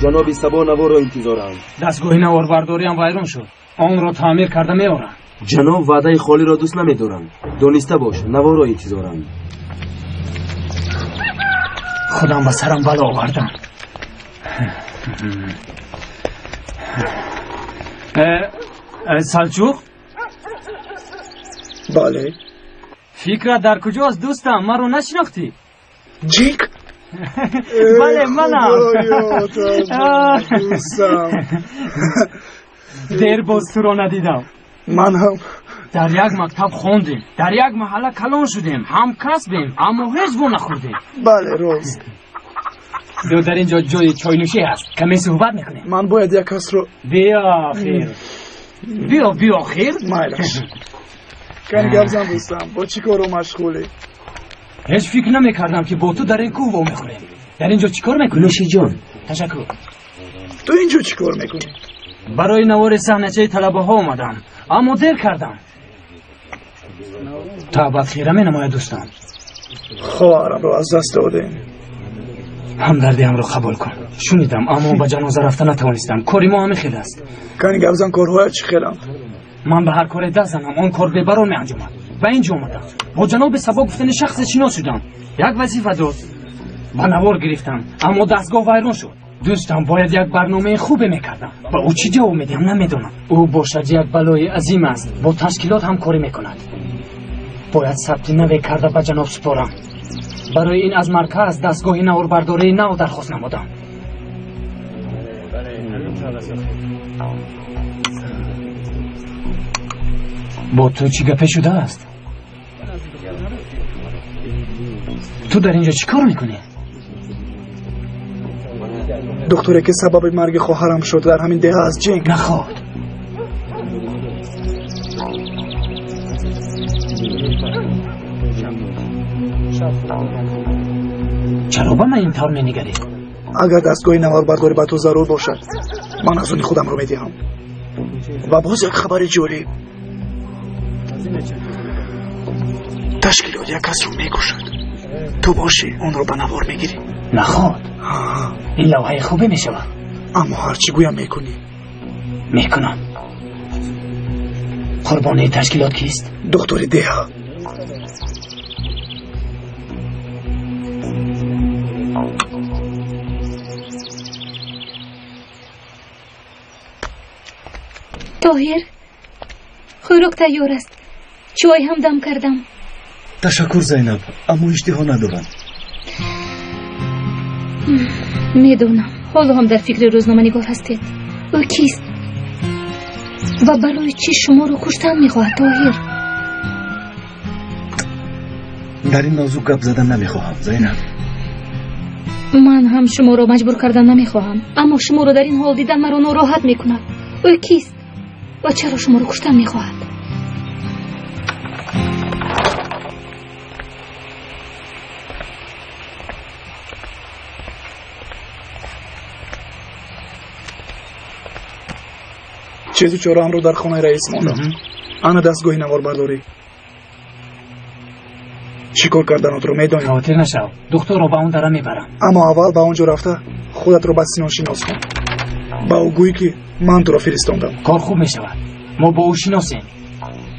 Ҷаноби Сабо наворро интизоранд. Дастгоҳи наворбардориам вайрон шуд, онро таъмир карда меорам. Ҷаноб ваъдаи холиро дӯст намедоранд. Дониста бош, наворро интизоранд. Худам ба сарам бало овардам. Салчуқ? Бале. Фикрат дар куҷост, дӯстам? Маро нашинохтӣ? Ҷик? Бале, манам. Дӯстам. Дер боз туро надидам. Ман ҳам. Дар як мактаб хондем, дар як маҳалла калон шудем, ҳамкасбем, аммо ҳеҷ во нахӯрдем. Бале, рост. Биё, дар ин ҷо ҷои чойнӯшӣ ҳаст, каме суҳбат мекунем. Ман бояд як касро Биё, хир. Биё, биё, хир. Майлаш. Кани гап зан, дӯстам, бо чӣ корро машғулӣ? Ҳеҷ фикр намекардам, ки бо ту дар ин кӯҳ вомехӯрем. Дар ин ҷо чӣ кор мекунӣ? Нӯшиҷон. Ташаккур. Ту ин ҷо чӣ кор мекунӣ? Барои навори саҳначаи талабаҳо омадам, аммо дер кардам. Таъбат хира менамояд, дӯстам. Хоҳарамро аз даст додем. Ҳамдардиамро қабул кун. Шунидам, аммо ба ҷаноза рафта натавонистам. Кори мо ҳамин хел аст. Кани гап зан, корҳоят чӣ хеланд? Ман ба ҳар коре даст занам, он кор бебарор меанҷомад. Ба ин ҷо омадам. Бо ҷаноби Сабо гуфтани шахсе шинос шудам. Як вазифа дод. Ба навор гирифтам, аммо дастгоҳ вайрон шуд. Дӯстам, бояд як барномаи хубе мекардам. Ба ӯ чӣ ҷавоб медиҳам, намедонам. Ӯ бошад як балои азим аст, бо ташкилот ҳамкорӣ мекунад. Бояд сабти наве карда ба ҷаноб супорам. Барои ин аз марказ дастгоҳи наворбардории нав дархост намудам. Бо ту чӣ гапе шудааст? Ту дар ин ҷо чӣ кор мекунӣ? Духтуре ки сабаби марги хоҳарам шуд дар ҳамин деҳа аст, Ҷенк. Наход. Чаро ба ман ин тавр менигарӣ? Агар дастгоҳи наворбардорӣ ба ту зарур бошад, ман аз они худамро медиҳам. Ва боз як хабари ҷолиб. Ташкилот як касро мекушад. Ту бошӣ, онро ба навор мегирӣ. Наход. Ин лавҳаи хубе мешавад. Аммо ҳар чӣ гӯям мекунӣ. Мекунам. Қурбонии ташкилот кист? Духтури деҳа. Тоҳир, хӯрок тайёр аст. Чой ҳам дам кардам. Ташаккур, Зайнаб, аммо иштиҳо надорам. Медонам, ҳоло ҳам дар фикри рӯзноманигор ҳастед. Ӯ кист ва барои чӣ шуморо куштан мехоҳад, Тоҳир? Дар ин мавзӯъ гап задан намехоҳам, Зайнаб. Ман ҳам шуморо маҷбур кардан намехоҳам, аммо шуморо дар ин ҳол дидан маро нороҳат мекунад. Ӯ кист ва чаро шуморо куштан мехоҳад? Чизу чораамро дар хонаи раис мондам. Ана дастгоҳи наворбардорӣ. Чӣ кор карданатро медонӣ? Хавотир нашав, духтурро ба он дара мебарам. Аммо аввал ба он ҷо рафта худатро ба Синон шинос кун. Ба ӯ гӯй ки ман туро фиристондам. Кор хуб мешавад. Мо бо ӯ шиносем.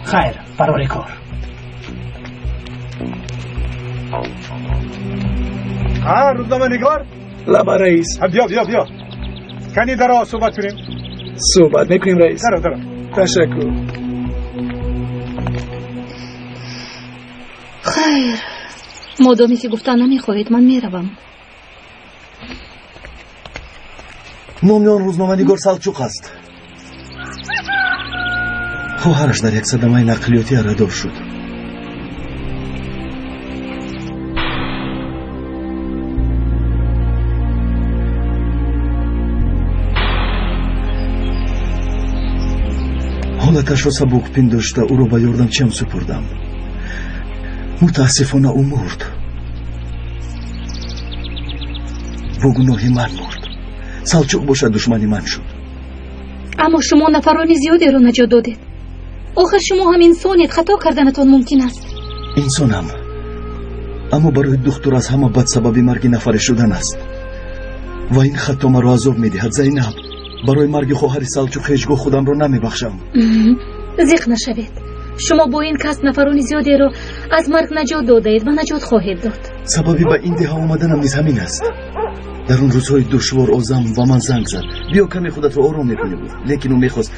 Хайр, барори кор. Ҳа, рӯзноманигор? Лаба, раис. Биё, биё, биё. Кани даро суҳбат кунем. Суҳбат мекунем, раис. Даро, даро. Ташаккур. Хайр, модоме ки гуфтан намехоҳед, ман меравам. Номи он рӯзноманигор Салчуқ аст. Хоҳараш дар як садамаи нақлиётӣ арадор шуд. Ҳолаташро сабук пиндошта ӯро ба ёрдамчиам супурдам. Мутаассифона ӯ мурд. Бо гуноҳи ман мурд. Салчуқ бошад душмани ман шуд. Аммо шумо нафарони зиёдеро наҷот додед. Охир шумо ҳам инсонед, хато карданатон мумкин аст. Инсонам, аммо барои духтур аз ҳама бад сабаби марги нафаре шудан аст. Ва ин хато маро азоб медиҳад, Зайнаб. Барои марги хоҳари Салчуқ ҳеҷ гоҳ худамро намебахшам. Зиқ нашавед. Шумо бо ин касб нафарони зиёдеро аз марг наҷот додаед ва наҷот хоҳед дод. Сабаби ба ин деҳа омаданам низ ҳамин аст. Дар он рӯзҳои душвор Озам ба ман занг зад. Биё каме худатро ором мекунӣ, гуфт. Лекин ӯ мехост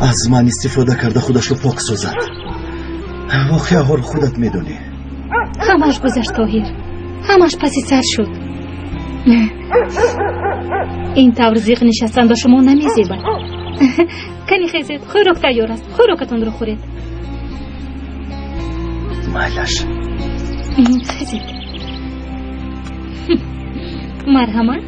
аз ман истифода карда худашро пок созад. Воқеаҳоро худат медонӣ. Ҳамаш гузашт, Тоҳир. Ҳамаш паси сар шуд. Ин тавр зиқ нишастан ба шумо намезебад. Кани хезед, хӯрок тайёр аст. Хӯрокатонро хӯред. Майлаш. Хезед. Марҳамат.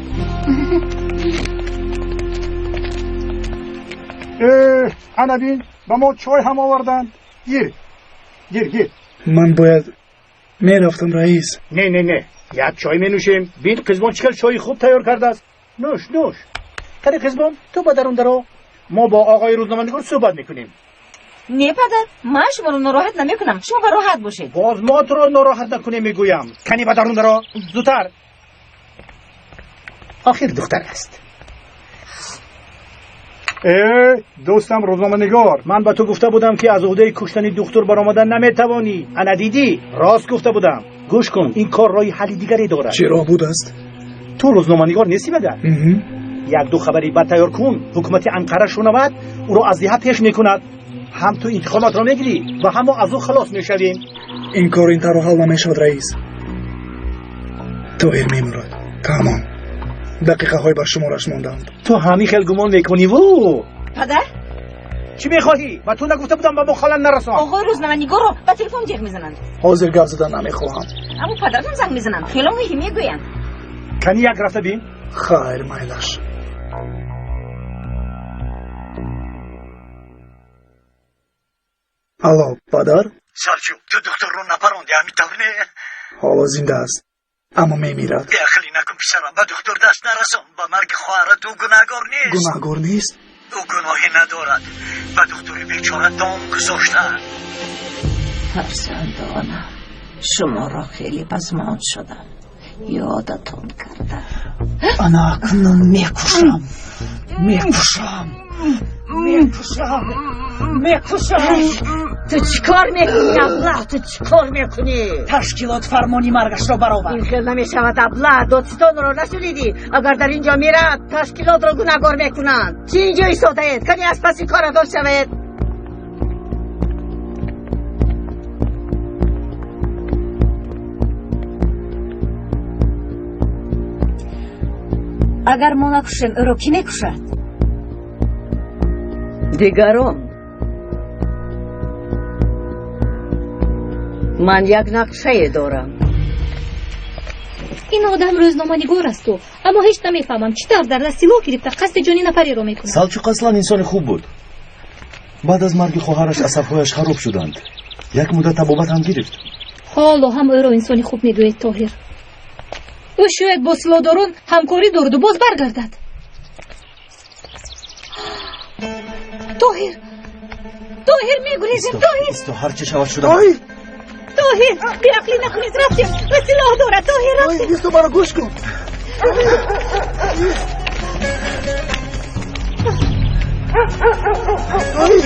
Ана бин, ба мо чой ҳам оварданд. Гир, гир, гир. Ман бояд мерафтам, раис. Не, не, не. Як чой менӯшем. Бин, Қизбон чӣ хел чойи хуб тайёр кардааст. Нӯш, нӯш. Кани Қизбон, ту ба дарун даро. Мо бо оғои рӯзноманигор суҳбат мекунем. Не, падар, ман шуморо нороҳат намекунам. Шумо ба роҳат бошед. Боз мо туро нороҳат накунем, мегӯям. Кани ба дарун даро, зудтар. Охир духтар аст. Дӯстам рӯзноманигор, ман ба ту гуфта будам ки аз уҳдаи куштани духтур баромадан наметавонӣ. Ана дидӣ, рост гуфта будам. Гӯш кун, ин кор роҳи ҳалли дигаре дорад. Чӣ роҳ будааст? Ту рӯзноманигор нестӣ магар? Як-ду хабари бад тайёр кун, ҳукумати Анқара шунавад, ӯро аз деҳа пеш мекунад. Ҳам ту интиқомотро мегирӣ ва ҳам мо аз ӯ халос мешавем. Ин кор ин тавр ҳал намешавад, раис. Тоҳир мемурад. Тамом. Дақиқаҳои бар шумораш монданд. Ту ҳамин хел гумон мекуниву? Падар? Чӣ мехоҳӣ? Ба ту нагуфта будам ба мо халал нарасон. Оғои рӯзноманигорро ба телефон ҷеғ мезананд. Ҳозир гап задан намехоҳам. Аммо падаратон занг мезананд. Хело муҳим мегӯянд. Кани як рафта бин? Хайр, майлаш. Алло, падар? Салҷуқ, ту духтурро напаронди, ҳамин тавр не? Ҳоло зинда аст, аммо мемирад. Беақлӣ накун, писарам, ба духтур даст нарасон. Ба марги хоҳарат ӯ гунаҳгор нест. Гунаҳгор нест? Ӯ гуноҳе надорад. Ба духтури бечора дом гузоштаанд. Фарзандонам, шуморо хеле пазмон шудам. Ёдатон кардам. Ана акнун мекушам, мекушам, мекушам, мекушам. Ту чӣ кор мекунӣ, аблаҳ? Ту чӣ кор мекунӣ? Ташкилот фармони маргашро баровард. Ин хел намешавад, аблаҳ. Додситонро нашунидӣ? Агар дар ин ҷо мирад, ташкилотро гунаҳгор мекунанд. Чӣ ин ҷо истодаед? Кани аз паси коратон шавед. Агар мо накушем, ӯро кӣ мекушад? Дигарон. Ман як нақшае дорам. Ин одам рӯзноманигор асту, аммо ҳеҷ намефаҳмам чӣ тавр дар даст силоҳ гирифта қасди ҷони нафареро мекунад. Салчуқ аслан инсони хуб буд. Баъд аз марги хоҳараш асабҳояш хароб шуданд. Як муддат табобат ҳам гирифт. Ҳоло ҳам ӯро инсони хуб мегӯед, Тоҳир. Ӯ шояд бо силоҳдорон ҳамкорӣ дораду боз баргардад. Тоҳир, Тоҳир, мегурезем, Тоҳир. Исто, ҳар чӣ шавад шуда. Тоҳир! Тоҳир, беақлӣ накунед, рафтем. Ӯ силоҳ дорад, Тоҳир, рафтем. Исто, маро гӯш кун. Тоҳир!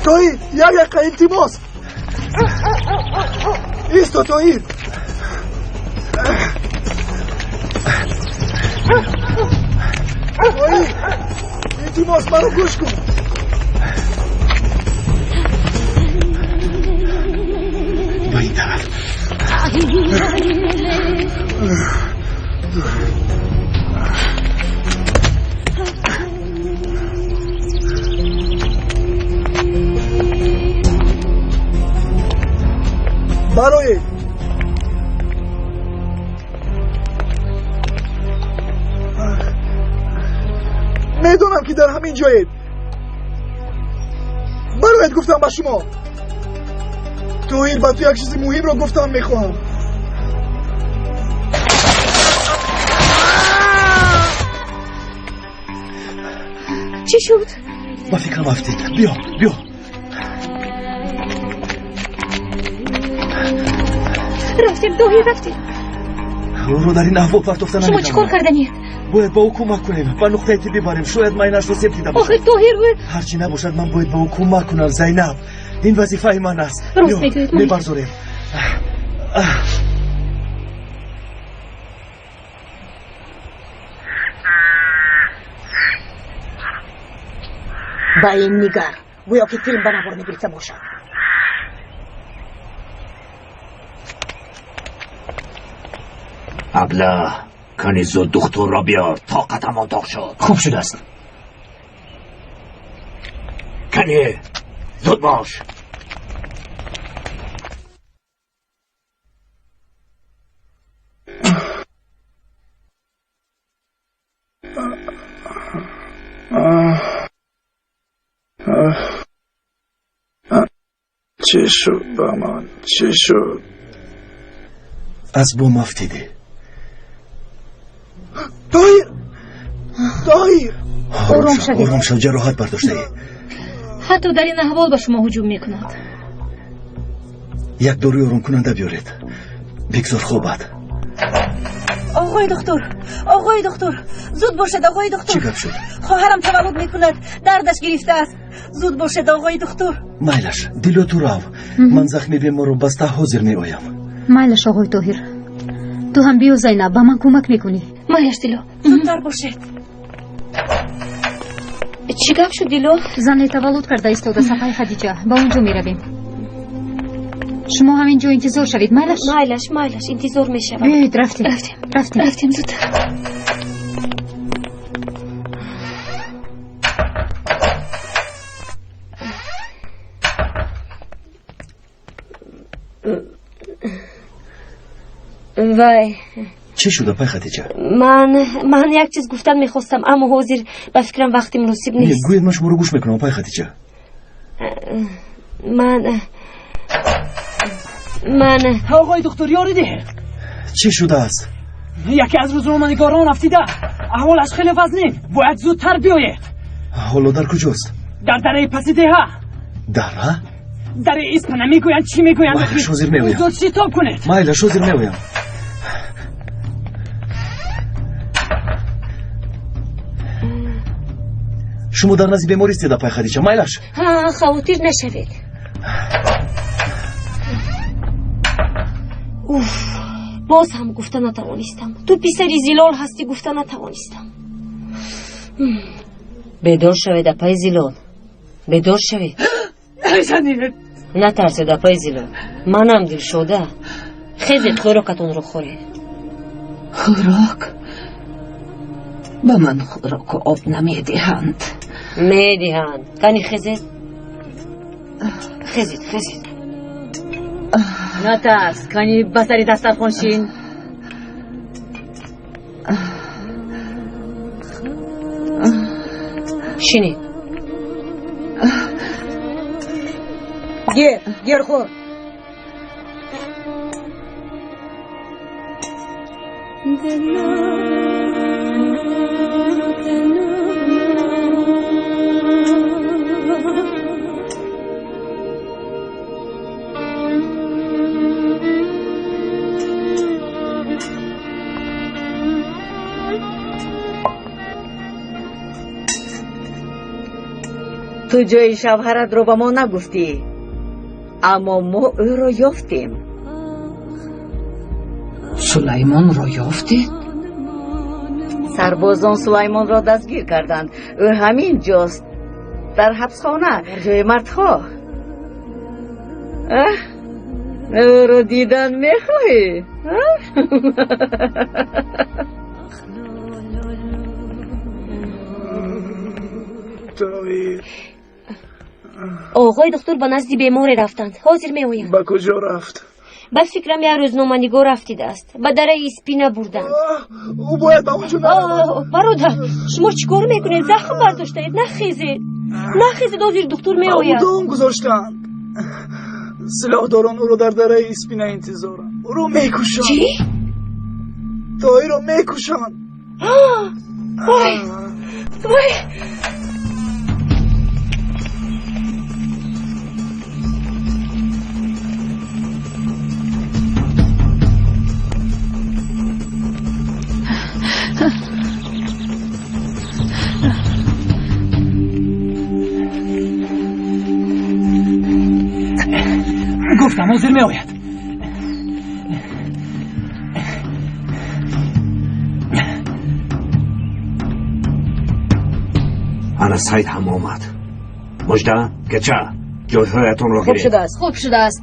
Тоҳир, як дақиқа, илтимос. Исто, Тоҳир. Тоҳир, илтимос, маро гӯш кун. Ба ин тараф. Бароед. Медонам ки дар ҳамин ҷоед. Бароед, гуфтам ба шумо. Тоҳир, ба ту як чизи муҳимро гуфтан мехоҳам. Чӣ шуд? Ба фикрам афтид. Биё, биё. Рафтем, Тоҳир, рафтем. Ӯро дар ин аҳвол партофта Шумо чӣ кор наметавонам. карданиед? Бояд ба ӯ кӯмак кунем, ба нуқтаи тиббӣ барем. Шояд майнашро себ дида бошад. Охир, Тоҳир, ӯ Ҳарчи набошад, ман бояд ба ӯ кӯмак кунам, Зайнаб. Ин вазифаи ман аст. Рост Биё, мегӯед, мебарзорем. Ба ин нигар, гӯё ки филм ба навор мегирифта бошад. Аблаҳ, кани зуд духтурро биёр, тоқатамон тоқ шуд. Хуб шудааст. Кани зуд бош. Чӣ шуд ба ман? Чӣ шуд? Аз бом афтидӣ. Тоҳир! Тоҳир! Ором шавед. Ором шав, ҷароҳат бардоштаӣ. Ҳатто дар ин аҳвол ба шумо ҳуҷум мекунад. Як доруи оромкунанда биёред, бигзор хобад. Оғои духтур, оғои духтур, зуд бошед, оғои духтур. Чӣ гап шуд? Хоҳарам таваллуд мекунад, дардаш гирифтааст. Зуд бошед, оғои духтур. Майлаш, дило, ту рав. Ман захми беморро баста ҳозир меоям. Майлаш, оғои Тоҳир. Ту ҳам биё, Зайнаб, ба ман кӯмак мекунӣ. Майлаш, Дило, зудтар бошед. Чӣ гап шуд, Дило? Зане таваллуд карда истода, сафаи Хадиҷа. Ба он ҷо меравем. Шумо ҳамин ҷо интизор шавед, майлаш? Майлаш, майлаш, интизор мешавам. Биёед, рафтем. Рафтем. Рафтем. Рафтем зудтар. Вай. Чӣ шуда, пай Хадиҷа? Ман як чиз гуфтан мехостам, аммо ҳозир ба фикрам вақти муносиб Не, нест. гӯед, ман шуморо гӯш мекунам, пай Хадиҷа. Ман Оғои духтур, ёрӣ диҳед. Чӣ шудааст? Яке аз рӯзноманигорон афтида, аҳволаш хеле вазнин, бояд зудтар биёед. Ҳоло дар куҷост? Дар дараи паси деҳа. Дара? Дараи Испана мегӯянд, чӣ мегӯянд? Майлаш, ҳозир меоям. Зуд шитоб кунед. Майлаш, ҳозир меоям. Шумо дар назди бемор истеда, пай Хадиҷа, майлаш? Ҳа, хавотир нашавед. Уф, боз ҳам гуфта натавонистам. Ту писари Зилол ҳастӣ, гуфта натавонистам. Бедор шавед, апаи Зилол, бедор шавед. Назанед. Натарсед, апаи Зилол, манам Дилшода. Хезед, хӯрокатонро хӯред. Хӯрок? Ба ман хӯроку об намедиҳанд. Медиҳанд. Кани хезед, хезед, хезед. Натарс, кани ба сари дастархон шин. Шинед. Гер, гер, хӯр. Ту ҷои шавҳаратро ба мо нагуфтӣ, аммо мо ӯро ёфтем. Сулаймонро ёфтед? Сарбозон Сулаймонро дастгир карданд. Ӯ ҳамин ҷост, дар ҳабсхона, дар ҷои мардҳо. Ӯро дидан мехоҳӣ? Тоҳир. Оғои духтур ба назди беморе рафтанд, ҳозир меоянд. Ба куҷо рафт? Ба фикрам як рӯзноманигор рафтидааст. Ба дараи Испина бурданд. Ӯ бояд ба он ҷо наравад. Бародар, шумо чӣ кор мекунед? Захм бардоштаед. Нахезед, нахезед, ҳозир духтур меояд. Ӯ дом гузоштаанд. Силоҳдорон ӯро дар дараи Испина интизоранд. Ӯро мекушанд. Чӣ? Тоҳирро мекушанд. Вой, вой. Гуфтам, ҳозир меояд. Ана Сайд ҳам омад. Мужда, кеча, ҷойҳоятонро Хуб гиред. шудааст. Хуб шудааст.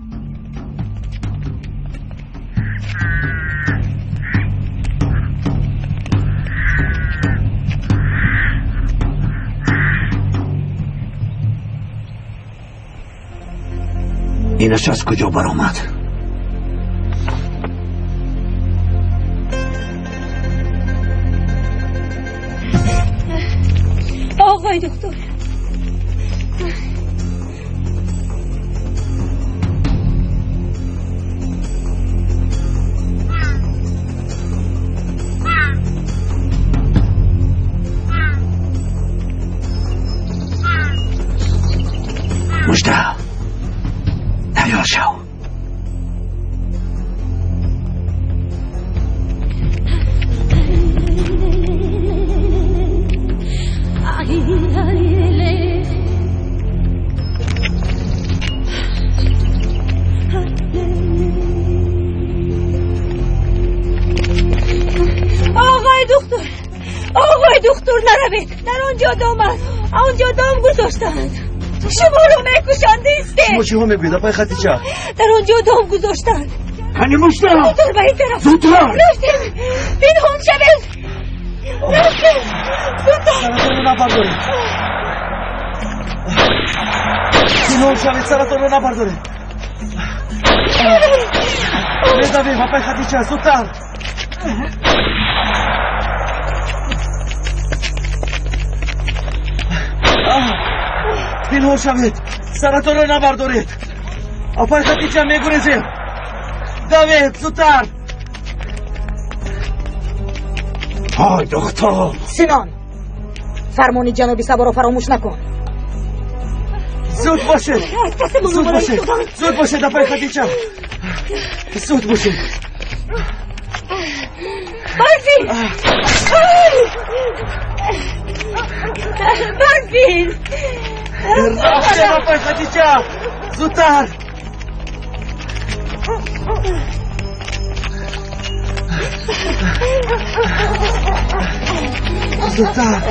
Инаш аз куҷо баромад? Оғои духтур. Мужда, тайёр шав. Наравед, дар он ҷо дом аст, он ҷо дом гузоштаанд. Шуморо мекушанд, истед. Шумо чиҳо мегӯед, апай Хатича? Дар он ҷо дом гузоштаанд. Кани мушта! Зудтар ба ин тараф! Зудтар! Рафтем! Пинҳон шавед! Рафтем! Зудтар! Саратонро набардоред! Пинҳон шавед, саратонро набардоред! Медавем, апай Хатича, зудтар! Пинҳон шавед, саратонро набардоред! Апай Хатича, мегурезем! Давед, зудтар! Ҳой, духтур! Синон, фармони ҷаноби Саборо фаромӯш накун. Зуд бошед! Зуд бошед! Зуд бошед, апай Хатича! Зуд бошед! Барфин! Барфин! Рафтем, апай Хатича! Зудтар! Зудтар!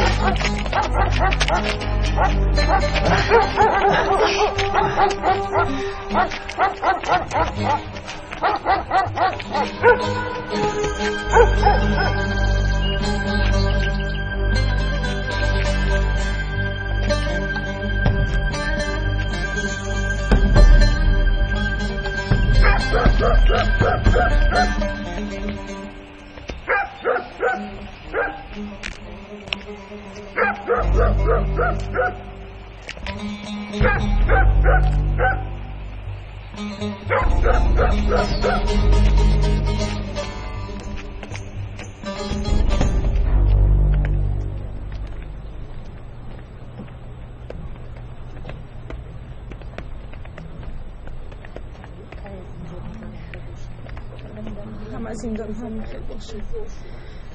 ҳама зиндонҳо мехел бошад.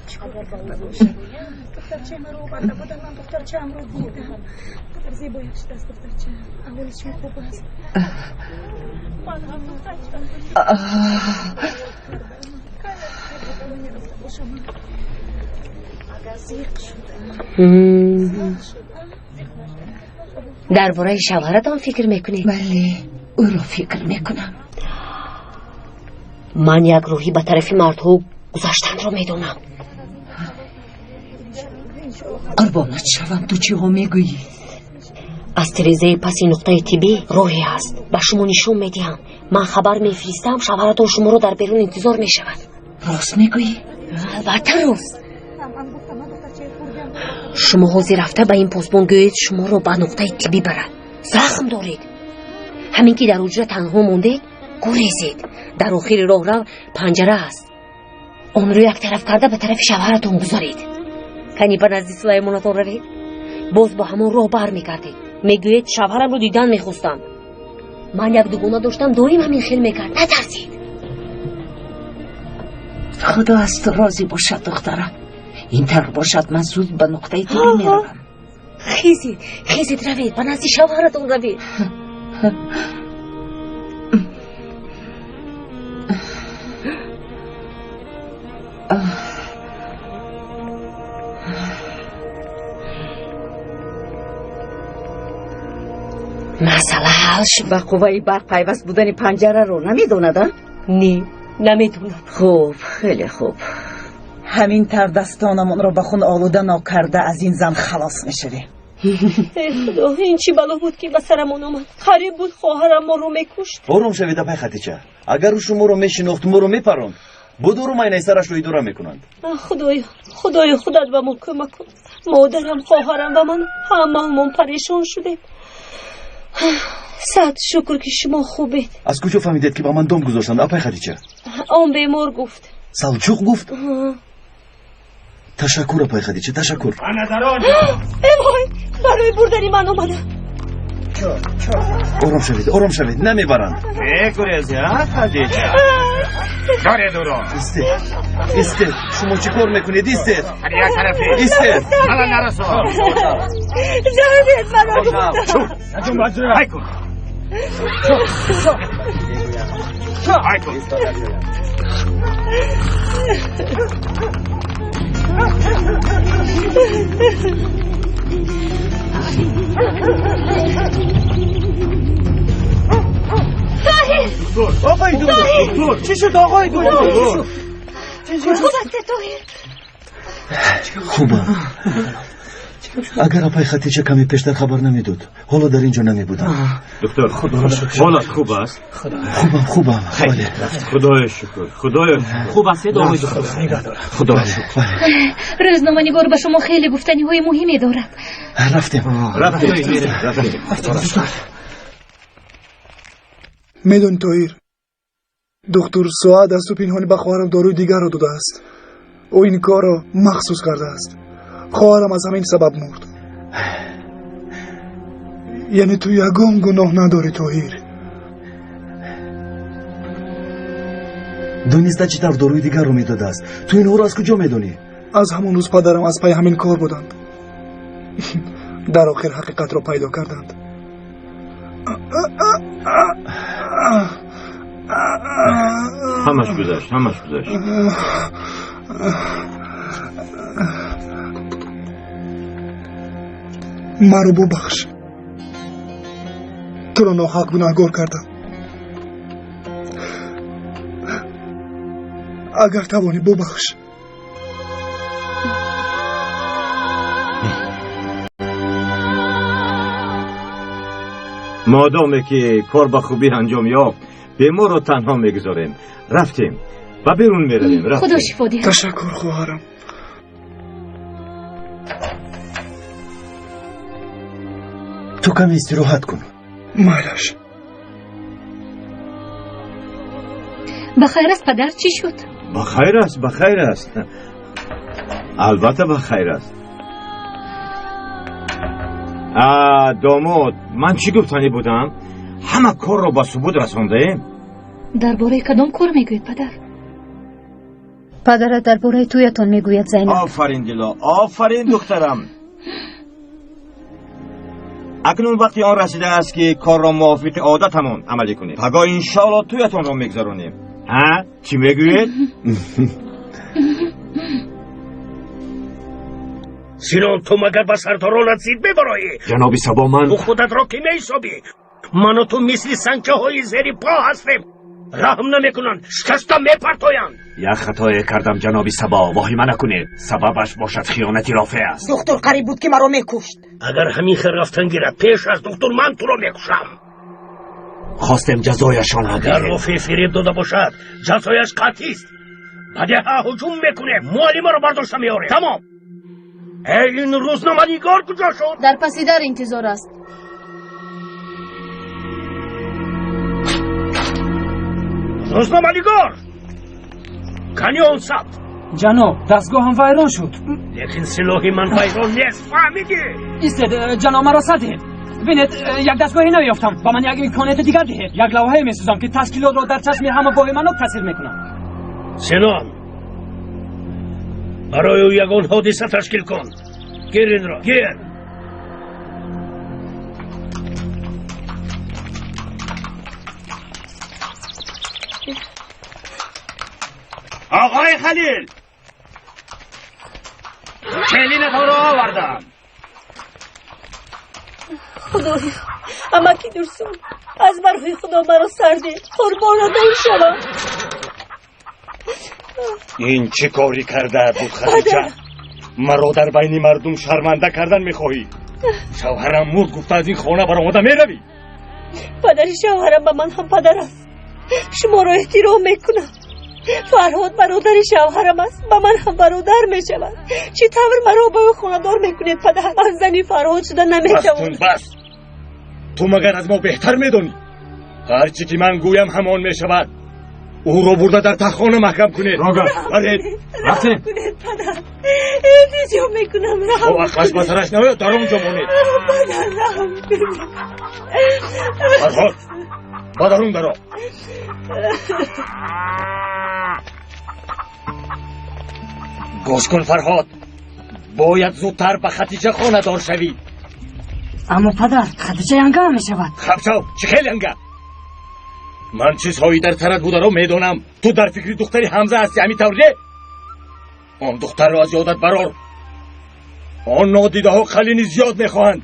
Чикор карда бошад? Духтарчаи маро оварда буданд, ман духтарчаамро дидам. Қадар зебояш шудааст духтарча. Аҳволи шумо хуб аст? Ман ҳам духтарчаам. Дар бораи шавҳаратон фикр мекунед? Бале, ӯро фикр мекунам. Ман як роҳӣ ба тарафи мардҳо гузаштанро медонам. Қурбонат шавам, ту чиҳо мегӯӣ? Аз тирезаи паси нуқтаи тиббӣ роҳе ҳаст. Ба шумо нишон медиҳам. Ман хабар мефиристам, шавҳаратон шуморо дар берун интизор мешавад. Рост мегӯӣ? Албатта рост. Шумо ҳозир рафта ба ин посбон гӯед шуморо ба нуқтаи тиббӣ барад. Захм доред. Ҳамин ки дар ҳуҷра танҳо мондед, гурезед. Дар охири роҳрав панҷара аст. Онро як тараф карда ба тарафи шавҳаратон гузаред. Кани ба назди Сулаймонатон равед. Боз бо ҳамон роҳ бармегардед. Мегӯед шавҳарамро дидан мехостам. Ман як дугона доштам, доим ҳамин хел мекард. Натарсед. Худо аз ту розӣ бошад, духтарам. Ин тавр бошад, ман зуд ба нуқтаи тиббӣ меравам. Хезед, хезед, равед, ба назди шавҳаратон равед. Масъала ҳал шуд. Ба қувваи барқ пайваст будани панҷараро намедонад, а? Не, намедонад. Хуб, хеле хуб. Ҳамин тавр дастонамонро ба хун олуда нокарда аз ин зан халос мешавем. Эй Худо, ин чӣ бало буд ки ба сарамон омад? Қариб буд хоҳарам моро мекушт. Ором шавед, апай Хатича. Агар ӯ шуморо мешинохт, моро мепаронд. Будору майнаи сарашро идора мекунанд. Худоё, Худоё, худат ба мо кӯмак кун. Модарам, хоҳарам ва ман ҳамаамон парешон шудем. Сад шукр ки шумо хубед. Аз куҷо фаҳмидед ки ба ман дом гузоштанд, апай Хатича? Он бемор гуфт. Салчуқ гуфт? Ташаккур, апай Хадича, ташаккур. Ана дар он ҷо. Эй вой, барои бурдани ман омада. Ором шавед, ором шавед, намебаранд. Мегурези, а, Хадича? Доред ӯро. Истед, истед, шумо чӣ кор мекунед? Истед. Ҳар як тарафе. Истед. Мана нарасон. Заҳред маро гуфта. Ҳай кун. Ҳай кун. طاهر آقای دکتر چی شد آقای دکتر؟ خوب است طاهر؟ خوبم. اگر اپای خدیجه کمی پیشتر خبر نمیداد حالا در اینجا نمیبودم. دکتر حالت خوب است؟ خوبم خوبم. بله خدای شکر خدای شکر. خوب است آقای دکتر؟ خدا شکر. روزنامه‌نگار به شما خیلی گفتنی‌های مهمی دارد. رفتیم رفتیم رفتیم. میدونی طاهر، دکتر سعاد از تو پنهانی به خواهرم داروی دیگر را داده است. او این کار را مخصوص کرده است. خواهرم از همین سبب مرد. یعنی تو یگان گناه نداری طاهر. دونسته چطور داروی دیگر رو میداده است؟ تو اینها رو از کجا میدونی؟ از همون روز پدرم از پی همین کار بودند. در آخر حقیقت را پیدا کردند. همش گذشت همش گذشت. مرا ببخش، تو را ناحق گناهگار کردم. اگر توانی ببخش. مادامی که کار به خوبی انجام یافت بیمار را تنها میگذاریم. رفتیم و بیرون میرویم. خدا شفا دهد. تشکر خواهرم. تو کمی استراحت کن. مایلش. بخیر است پدر؟ چی شد؟ بخیر است بخیر است، البته بخیر است. داماد من چی گفتنی بودم؟ همه کار را به ثبوت رسانده. درباره کدام کار میگویید پدر؟ پدرت درباره تویتان میگوید زینب. آفرین دلا، آفرین دخترم. اکنون وقتی آن رسیده است که کار را موافق عادتمان عملی کنیم. پگاه انشاءالله تویتان را میگذرانیم. ها چی میگویید؟ سینان تو مگر به سردارانت زید میبرایی؟ جناب صبا من تو خودت را کی میحسابی؟ من و تو مثل سنگچه های زیر پا هستیم، رحم نمیکنند، شکسته میپرتایند. یک خطای کردم جناب صبا، واهمه نکنید، سببش باشد خیانت رافع است. دکتر قریب بود که مرا میکشت. اگر همین خیر رفتن گیرد پیش از دکتر من تو را میکشم. خواستم جزایشان را اگر رافع فریب داده باشد جزایش قطعی است. به دهه هجوم میکنه، معلمه را برداشته میاره. تمام. ای این روزنامه نگار کجا شد؟ در پس در انتظار است. روزنامه نگار کنی آن سبت؟ جناب دستگاه هم ویران شد. لیکن سلاح من ویران نیست، فهمیدی؟ ایستد جناب مرا زدید. ببینید یک دستگاهی نیافتم، با من یک امکانیت دیگر دهید. یک لوحه میسازم که تشکیلات را در چشم همه واهمه‌ناک تاثیر میکنم. سنان برای او یگان حادثه تشکیل کن. گیر این را گیر. آقای خلیل کلینتان را آوردم. خدایا امکی درسون از برای خدا مرا سرده قربانتان شوم. این چه کاری کرده بود خدیجه؟ مرا در بین مردم شرمنده کردن میخواهی؟ شوهرم مرد گفته از این خانه برآمده میروی. پدر شوهرم به من هم پدر است، شما را احترام میکنم. فرهاد برادر شوهرم است، به من هم برادر میشود. چی طور مرا به او خانه‌دار میکنید پدر؟ من زنی فرهاد شده نمیتوانم. بس تو مگر از ما بهتر میدونی؟ هرچی که من گویم همان میشود. او رو برده در تخانه محکم کنید. رفتیم. کنید پدر، التجا میکنم رحم. او عقلش به سرش نمیاد، در اونجا مانید. پدر رحم کنید. فرهاد با درون درا. گوش کن فرهاد، باید زودتر به خدیجه خانه دار شوی. اما پدر خدیجه ینگه میشود. خب شو، چه خیلی ینگه؟ من چیزهایی در سرت بوده رو میدونم. تو در فکری دختری حمزه هستی، همین طور نه؟ Он духтарро аз ёдат барор. Он нодидаҳо қалини зиёд мехоҳанд.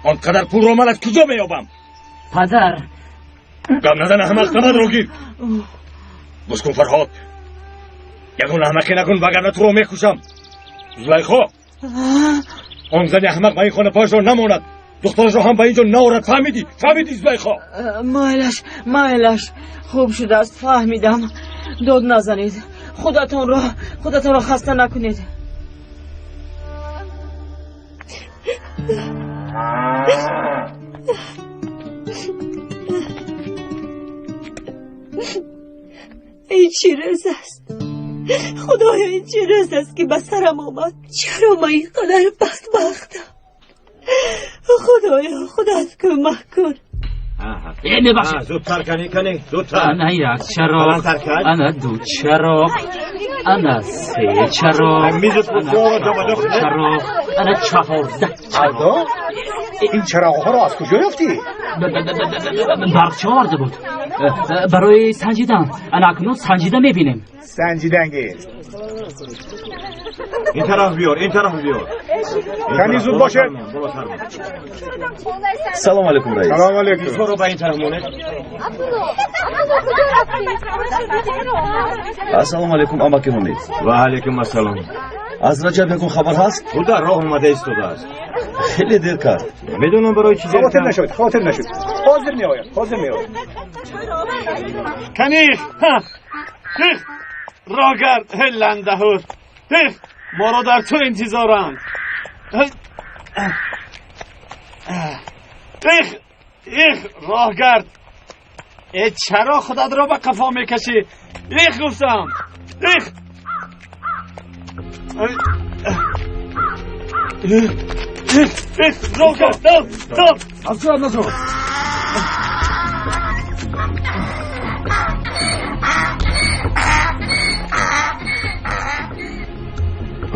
Он қадар пулро ман аз куҷо меёбам? Падар, гап назан, аҳмақ, табадро гир. Гӯш кун, Фарҳод, ягон аҳмақӣ накун, вагарна туро мекушам. Зулайхо, он зани аҳмақ ба ин хона пояшро намонад, духтарашро ҳам ба ин ҷо наорад. Фаҳмидӣ? Фаҳмидӣ, Зулайхо? Майлаш, майлаш, хуб шудааст, фаҳмидам. Дод назанед, худатонро хаста накунед. Ин чӣ рӯз аст? Худоё, ин чӣ рӯз аст, ки ба сарам омад? Чаро ман ин қадар бадбахтам? Худоё, худат кӯмак кун. Мебахшед. Зудтар кани, кани, зудтар. Ана як чароғ, ана ду чароғ, ана се чароғ, чароғ, ана 14 чароғ. Ин чароғҳоро аз куҷо ёфтӣ? Барқча оварда буд барои санҷидан. Ана акнун санҷида мебинем. Санҷидан гир. Ин тараф биёр, ин тараф биёр. Кани, зуд бошед. Салом алейкум, раис. Салом алейкум. Мизҳоро ба ин тараф монед. Ассалому алейкум, амаки Ҳумид. Ва алейкум ассалом. Аз Раҷаб ягон хабар ҳаст? Ӯ дар роҳ омада истодааст. Хеле дер кард. Медонам барои чӣ дер Хотир нашавед, хотир нашавед. Ҳозир меояд, ҳозир меояд. Кани, роҳгард, ландаҳур, моро дар ту интизоранд. Их, их, роҳгард, э, чаро худатро ба қафо мекашӣ? Их, гуфтам, их. Их, их, роҳгард, дод, дод. Аз ҷоят нашав.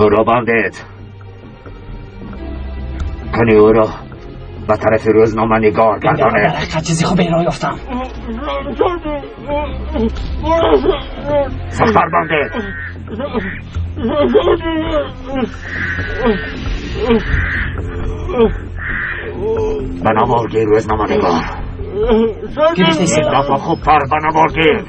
Ӯро бандед. Кани, ӯро ба тарафи рӯзноманигор гардонед. Ҳақиқат чизи хуберо ёфтам. Сахттар бандед. Ба навор гир, рӯзноманигор. Гирифтаистед. Дафъа хубтар ба навор гир.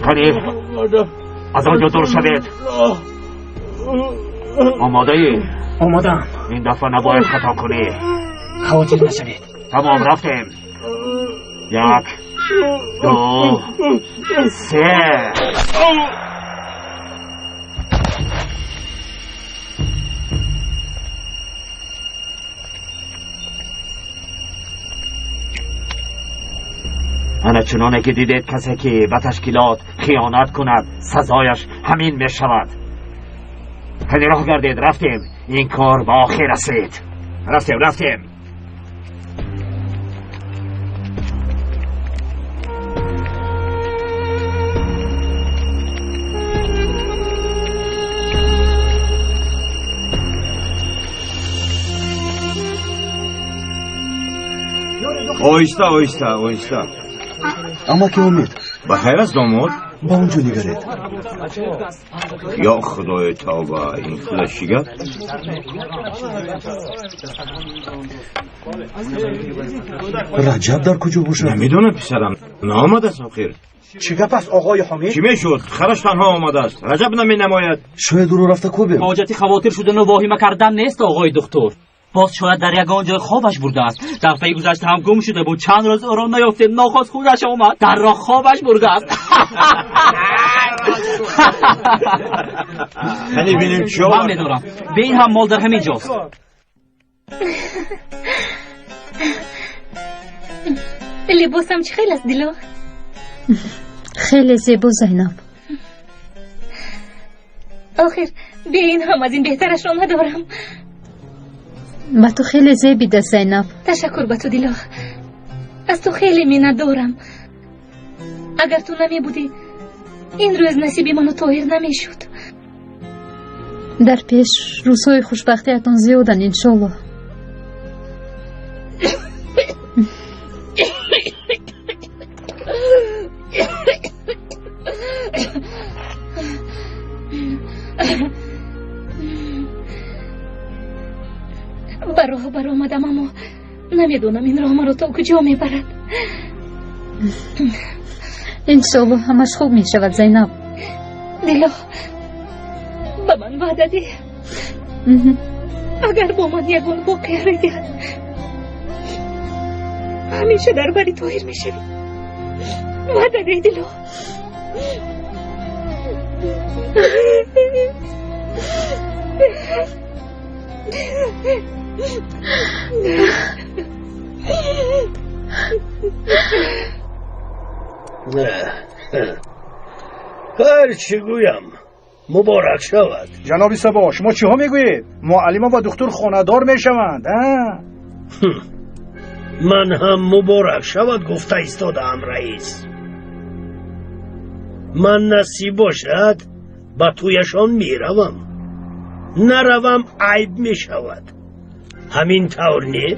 Кани, аз он ҷо дур шавед. Омодаӣ? Омодаам. Ин дафъа набояд хато кунӣ. Хавотир нашавед. Тамом, рафтем. 1, 2, 3. Ана чуноне ки дидед, касе ки ба ташкилот хиёнат кунад, сазояш ҳамин мешавад. Кани, роҳ гардед, рафтем. Ин кор ба охир расид. Рафтем, рафтем. Оҳиста, оҳиста, оҳиста. Амаки Умид. Ба хайр аст, домод? Ба он ҷо нигаред. Ё худои тавба, ин худаш чӣ гап? Раҷаб дар куҷо бошад? Намедонам, писарам, наомадааст охир. Чӣ гап аст, оғои Ҳомид? Чӣ мешуд? Хараш танҳо омадааст, Раҷаб наменамояд. Шояд ӯро рафта кӯбем. Ҳоҷати хавотир шудану воҳима кардан нест, оғои духтур. Боз шояд дар ягон ҷой хобаш бурдааст. Дафъаи гузашта ҳам гум шуда буд, чанд рӯз ӯро наёфтем, нохост худаш омад, дар роҳ хобаш бурдааст. Кани, бинем чӣ. Ман медорам, бе ин ҳам мол дар ҳамин ҷост. Либосам чӣ хел аст, Дило? Хеле зебо, Зайнаб. Охир бе ин ҳам аз ин беҳтарашро надорам. Ба ту хеле зебида, Зайнаб. Ташаккур ба ту, Дило, аз ту хеле миннатдорам. Агар ту намебудӣ, ин рӯз насиби ману Тоҳир намешуд. Дар пеш рӯзҳои хушбахтиятон зиёданд, иншоллоҳ. Ба роҳ баромадам, аммо намедонам ин роҳ маро то куҷо мебарад. Иншоаллоҳ ҳамаш хуб мешавад, Зайнаб. Дило, ба ман ваъда деҳ. Агар бо ман ягон воқеа рӯй диҳад, ҳамеша дар бари Тоҳир мешавӣ. Ваъда деҳ, Дило. Ҳар чӣ гӯям, муборак шавад. Ҷаноби Сабо, шумо чиҳо мегӯед? Муаллима ва духтур хонадор мешаванд. Ман ҳам муборак шавад гуфта истодаам, раис. Ман насиб бошад ба тӯяшон меравам. Наравам айб мешавад. Ҳамин тавр не?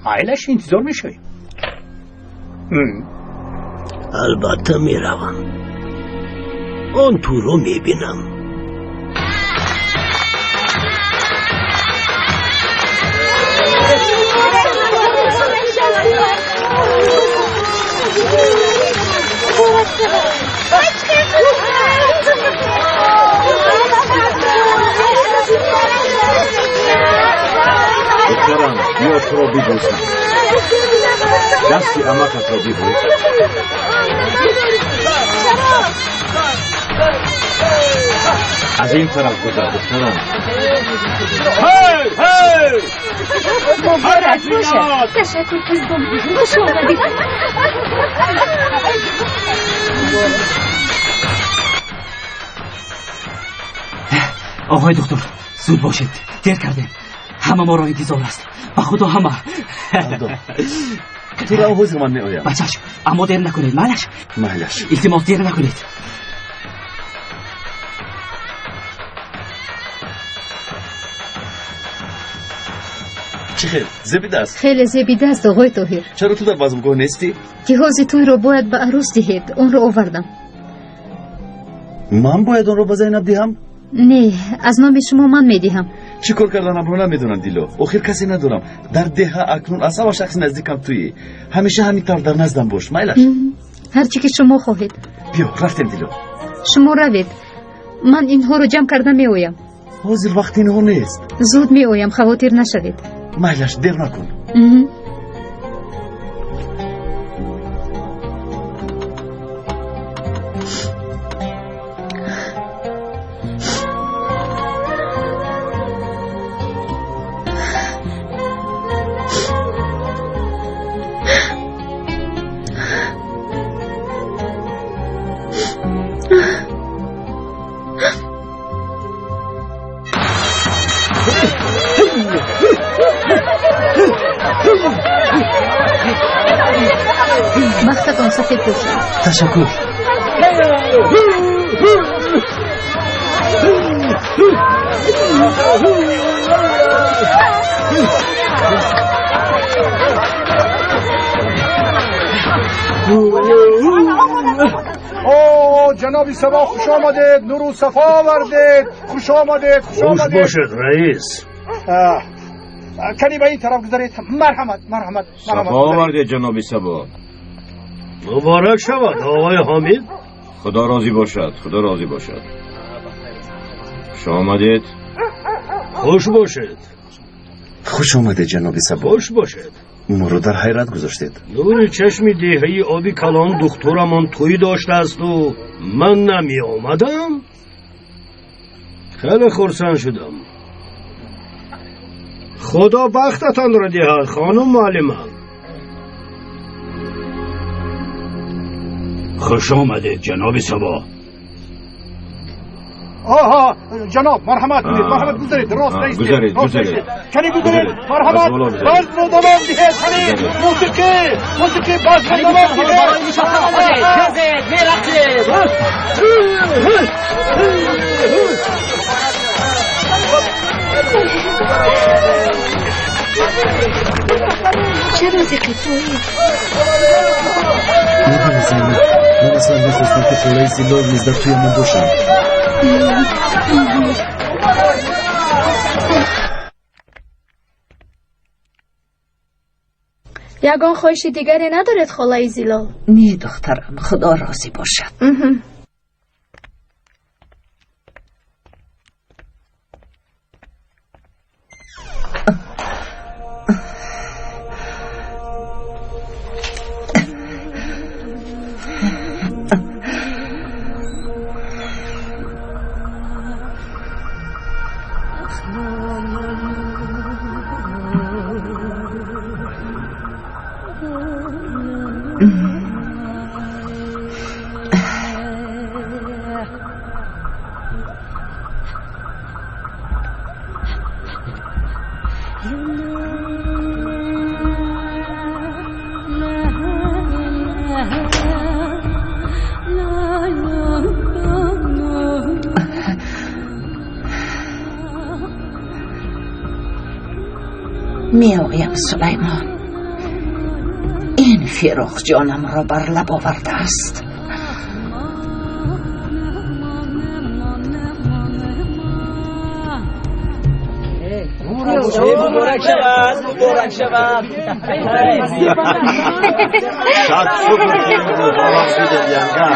Майлаш, интизор мешавем. Албатта меравам. Он тӯро мебинам. Духтарам, биё туро бибӯсам. Дасти амакатро бибӯс. Аз ин тараф гузар, духтарам. Муборак бошад. Ташаккур, қизбон. Хуш омадед. Оғои доктор, зуд бошед. Дер кардем. Ҳама моро интизор аст. Ба худо ҳама. Туро ҳозир ман меоям. Бачаш, аммо дер накунед, майлаш? Майлаш. Илтимос, дер накунед. Чӣ хел? Зебида аст? Хеле зебида аст, оғои Тоҳир. Чаро ту дар базмгоҳ нестӣ? Ҷиҳози тӯйро бояд ба арӯс диҳед. Онро овардам. Ман бояд онро ба Зайнаб диҳам? Не, аз номи шумо ман медиҳам. Чӣ кор карданамро намедонам, Дило. Охир касе надорам. Дар деҳа акнун аз ҳама шахси наздикам туӣ. Ҳамеша ҳамин тавр дар наздам бош, майлаш? Ҳар чӣ ки шумо хоҳед. Биё, рафтем, Дило. Шумо равед. Ман инҳоро ҷамъ карда меоям. Ҳозир вақти инҳо нест. Зуд меоям, хавотир нашавед. Майлаш, дер накун. Бахтатон сафед бошад. Ташаккур. О, ҷаноби Сабо, хуш омадед, нуру сафо овардед. Хуш омадед, хуш омадед. Хуш бошед, раис. Кани ба ин тараф гузаред. Марҳамат, марҳамат. Сафо овардед, ҷаноби Сабо. Муборак шавад, оғои Ҳомид. Худо розӣ бошад, худо розӣ бошад. Хуш омадед. Хуш бошед. Хуш омадед, ҷаноби Сабо. Хуш бошед. Моро дар ҳайрат гузоштед. Нури чашми деҳаи оби калон духтурамон тӯй доштаасту ман намеомадам. Хеле хурсанд шудам. Худо бахтатонро диҳад, хонум муаллима. Хуш омадед, ҷаноби Сабо. Оҳо, ҷаноб, марҳамат кунед, марҳамат, гузаред, рост наистед. Гузаред, гузаред. Кани гузаред, марҳамат, базмро давом диҳед, кани мусиқӣ, мусиқӣ, базмро давом диҳед. Хезед, мерақсед. Чаро зиқи Тоҳир? Медонӣ, Зайнаб, ман аслан мехостам, ки холаи Зиллор низ дар тӯямон бошанд. Ягон хоҳиши дигаре надоред, холаи Зилол? Не, духтарам, худо розӣ бошад. Меоям, Сулаймон. Ин фироқ ҷонамро бар лаб овардааст. Муборак шавад, муборак шавад. Шад шукр ки имрӯз бовар шудем, янга.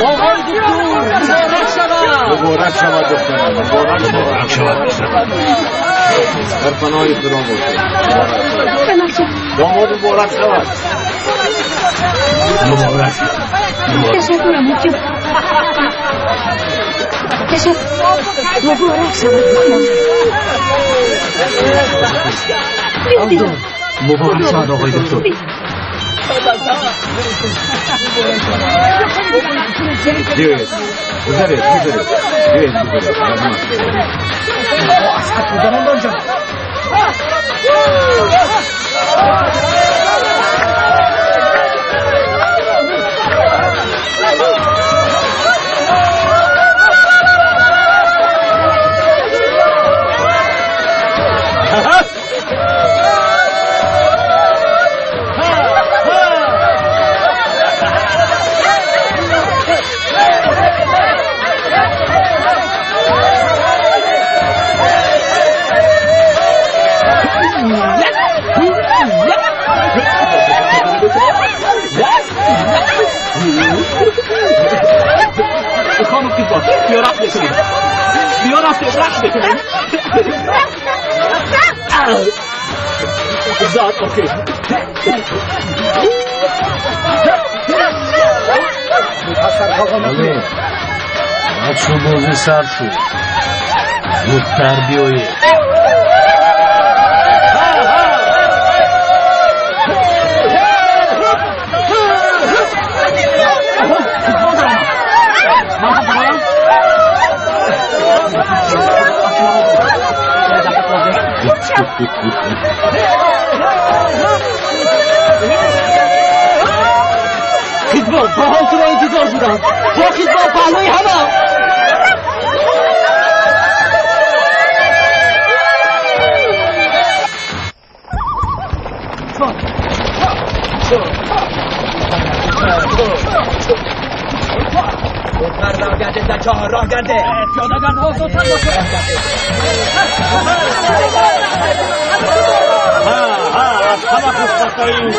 Оғои духтур, муборак шавад. Муборак шавад, духтарам, муборак Муборак шавад, писарам. Дар паноҳи Худо бошед. Домод муборак шавад. Муборак. Ташаккур, амуҷон. Ташаккур. Муборак шавад, духтур. Муборак шавад, оғои духтур. Биёед, гузаред, гузаред. Биёед, гузаред. Раҳмат. Аз хат гузарондам, ҷаноб. خانم قیزبان، بیا رقص بکنیم. بیا رقص رقص بکنیم. زاد آخه. Але, нақшу бозӣ сар шуд. Зудтар биёед. Қизбон, ба ҳол туро интизор будам. Бо қизбон паҳлӯи ҳама. زودتر راه گرده، بچه‌ها، راه گرده. پیاده‌گردها زودتر باشه. ها ها، از همه خوشبخت‌های این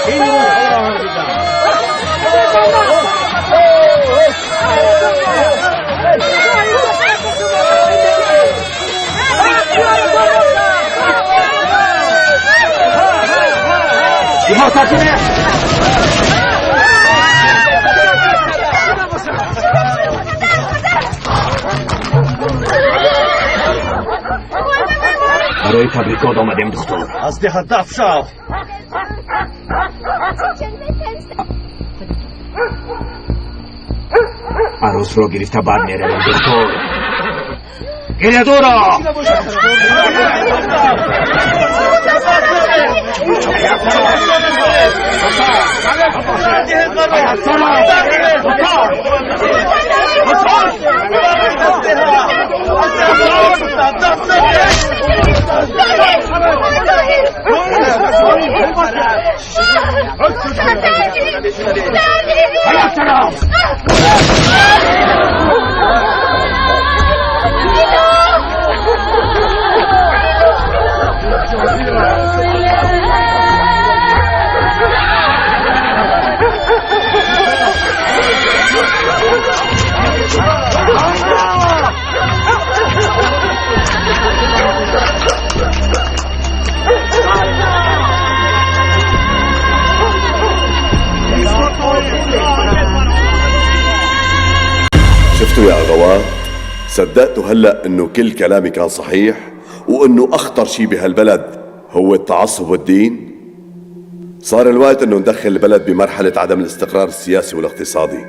این روزها را هم دیدم. Барои табрикот омадем, духтур. Аз деҳа дафт шав. Арӯсро гирифта баъд меравем, духтур. Гирядуро! البغوات؟ صدقتوا هلأ إنه كل كلامي كان صحيح، وإنه أخطر شيء بهالبلد هو التعصب والدين؟ صار الوقت إنه ندخل البلد بمرحلة عدم الاستقرار السياسي والاقتصادي.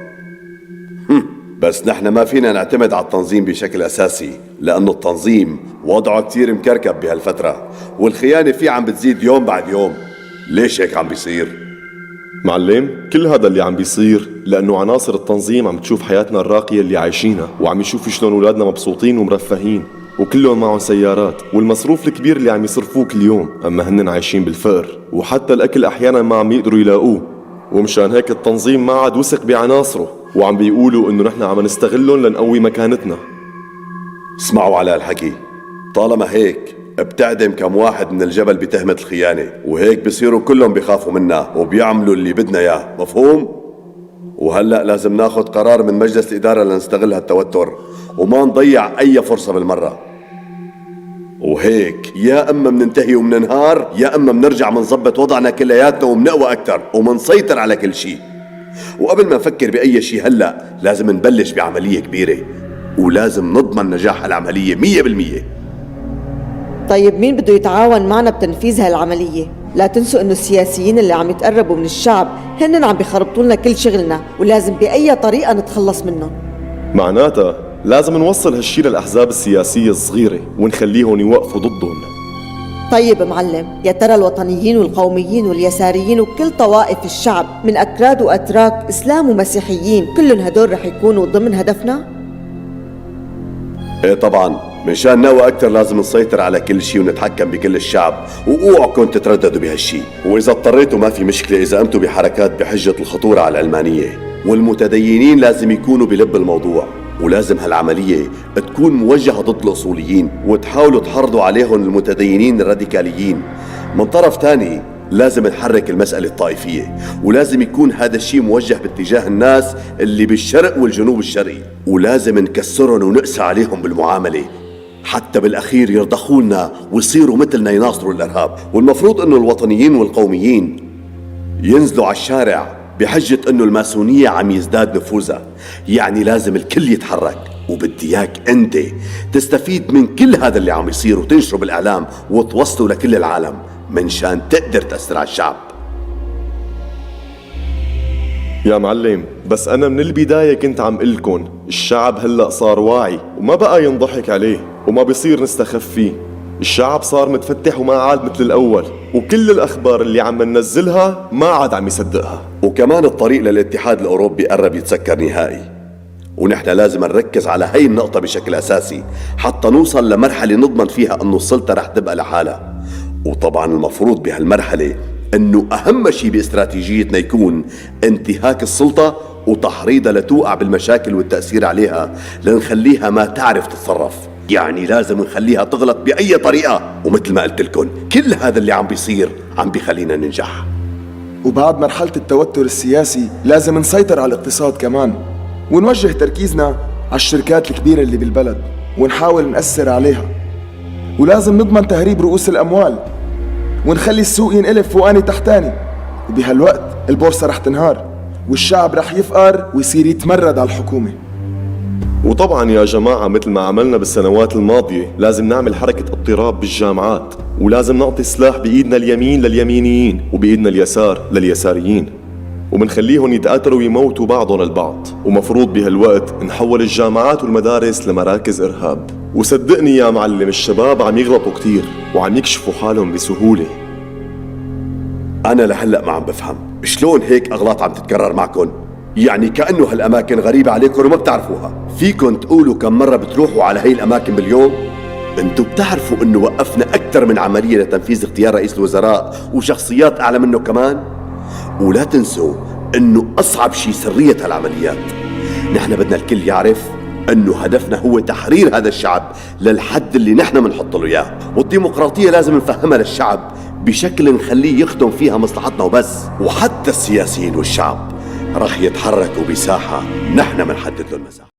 بس نحن ما فينا نعتمد على التنظيم بشكل أساسي، لأنه التنظيم وضعه كتير مكركب بهالفترة، والخيانة فيه عم بتزيد يوم بعد يوم. ليش هيك عم بيصير؟ معلم، كل هذا اللي عم بيصير لأنه عناصر التنظيم عم تشوف حياتنا الراقية اللي عايشينها، وعم يشوفوا شلون أولادنا مبسوطين ومرفهين وكلهم معهم سيارات، والمصروف الكبير اللي عم يصرفوه كل يوم، أما هن عايشين بالفقر وحتى الأكل أحيانا ما عم يقدروا يلاقوه. ومشان هيك التنظيم ما عاد وثق بعناصره، وعم بيقولوا إنه نحن عم نستغلهم لنقوي مكانتنا. اسمعوا على الحكي، طالما هيك بتعدم كم واحد من الجبل بتهمة الخيانة، وهيك بصيروا كلهم بيخافوا منا وبيعملوا اللي بدنا اياه، مفهوم؟ وهلأ لازم ناخد قرار من مجلس الإدارة لنستغل هالتوتر وما نضيع أي فرصة بالمرة. وهيك يا إما مننتهي ومننهار، يا إما منرجع منظبط وضعنا كلياتنا ومنقوى أكتر ومنسيطر على كل شيء. وقبل ما نفكر بأي شيء هلأ لازم نبلش بعملية كبيرة، ولازم نضمن نجاح العملية 100%. طيب مين بده يتعاون معنا بتنفيذ هالعملية؟ لا تنسوا انه السياسيين اللي عم يتقربوا من الشعب هن عم بيخربطوا لنا كل شغلنا، ولازم بأي طريقة نتخلص منهم. معناتها لازم نوصل هالشي للأحزاب السياسية الصغيرة ونخليهم يوقفوا ضدهم. طيب معلم، يا ترى الوطنيين والقوميين واليساريين وكل طوائف الشعب من أكراد وأتراك، إسلام ومسيحيين، كلهم هدول رح يكونوا ضمن هدفنا؟ ايه طبعا، منشان نقوى أكثر لازم نسيطر على كل شيء ونتحكم بكل الشعب، واوعكم تترددوا بهالشيء. وإذا اضطريتوا ما في مشكلة إذا قمتوا بحركات بحجة الخطورة على العلمانية، والمتدينين لازم يكونوا بلب الموضوع، ولازم هالعملية تكون موجهة ضد الأصوليين وتحاولوا تحرضوا عليهم المتدينين الراديكاليين. من طرف ثاني لازم نحرك المسألة الطائفية، ولازم يكون هذا الشيء موجه باتجاه الناس اللي بالشرق والجنوب الشرقي، ولازم نكسرهم ونقسى عليهم بالمعاملة حتى بالأخير يرضخوا لنا ويصيروا مثلنا يناصروا الإرهاب. والمفروض أنه الوطنيين والقوميين ينزلوا على الشارع بحجة أنه الماسونية عم يزداد نفوذها، يعني لازم الكل يتحرك. وبدي اياك أنت تستفيد من كل هذا اللي عم يصير وتنشره بالإعلام وتوصله لكل العالم من شان تقدر تأثر على الشعب. يا معلم، بس أنا من البداية كنت عم قلكن الشعب هلأ صار واعي وما بقى ينضحك عليه وما بيصير نستخف فيه. الشعب صار متفتح وما عاد مثل الأول، وكل الأخبار اللي عم ننزلها ما عاد عم يصدقها. وكمان الطريق للاتحاد الأوروبي قرب يتسكر نهائي، ونحن لازم نركز على هاي النقطة بشكل أساسي حتى نوصل لمرحلة نضمن فيها أنه السلطة رح تبقى لحالها. وطبعا المفروض بهالمرحلة أنه أهم شيء باستراتيجيتنا يكون انتهاك السلطة وتحريضها لتوقع بالمشاكل والتأثير عليها لنخليها ما تعرف تتصرف. يعني لازم نخليها تغلط بأي طريقة، ومثل ما قلت لكم كل هذا اللي عم بيصير عم بيخلينا ننجح. وبعد مرحلة التوتر السياسي لازم نسيطر على الاقتصاد كمان، ونوجه تركيزنا على الشركات الكبيرة اللي بالبلد ونحاول نأثر عليها. ولازم نضمن تهريب رؤوس الأموال ونخلي السوق ينقلب فوقاني تحتاني، وبهالوقت البورصة رح تنهار والشعب رح يفقر ويصير يتمرد على الحكومة. وطبعا يا جماعة مثل ما عملنا بالسنوات الماضية لازم نعمل حركة اضطراب بالجامعات، ولازم نعطي سلاح بإيدنا اليمين لليمينيين وبإيدنا اليسار لليساريين، ومنخليهم يتقاتلوا ويموتوا بعضهم البعض. ومفروض بهالوقت نحول الجامعات والمدارس لمراكز إرهاب. وصدقني يا معلم الشباب عم يغلطوا كتير وعم يكشفوا حالهم بسهولة. أنا لهلأ ما عم بفهم شلون هيك أغلاط عم تتكرر معكم، يعني كأنه هالأماكن غريبة عليكم وما بتعرفوها. فيكن تقولوا كم مرة بتروحوا على هاي الأماكن باليوم؟ انتو بتعرفوا انه وقفنا أكثر من عملية لتنفيذ اغتيال رئيس الوزراء وشخصيات أعلى منه كمان. ولا تنسوا انه أصعب شيء سرية هالعمليات. نحن بدنا الكل يعرف انه هدفنا هو تحرير هذا الشعب للحد اللي نحن بنحط له اياه، والديمقراطية لازم نفهمها للشعب بشكل نخليه يخدم فيها مصلحتنا وبس. وحتى السياسيين والشعب رح يتحركوا بساحة نحن بنحدد له المساحة.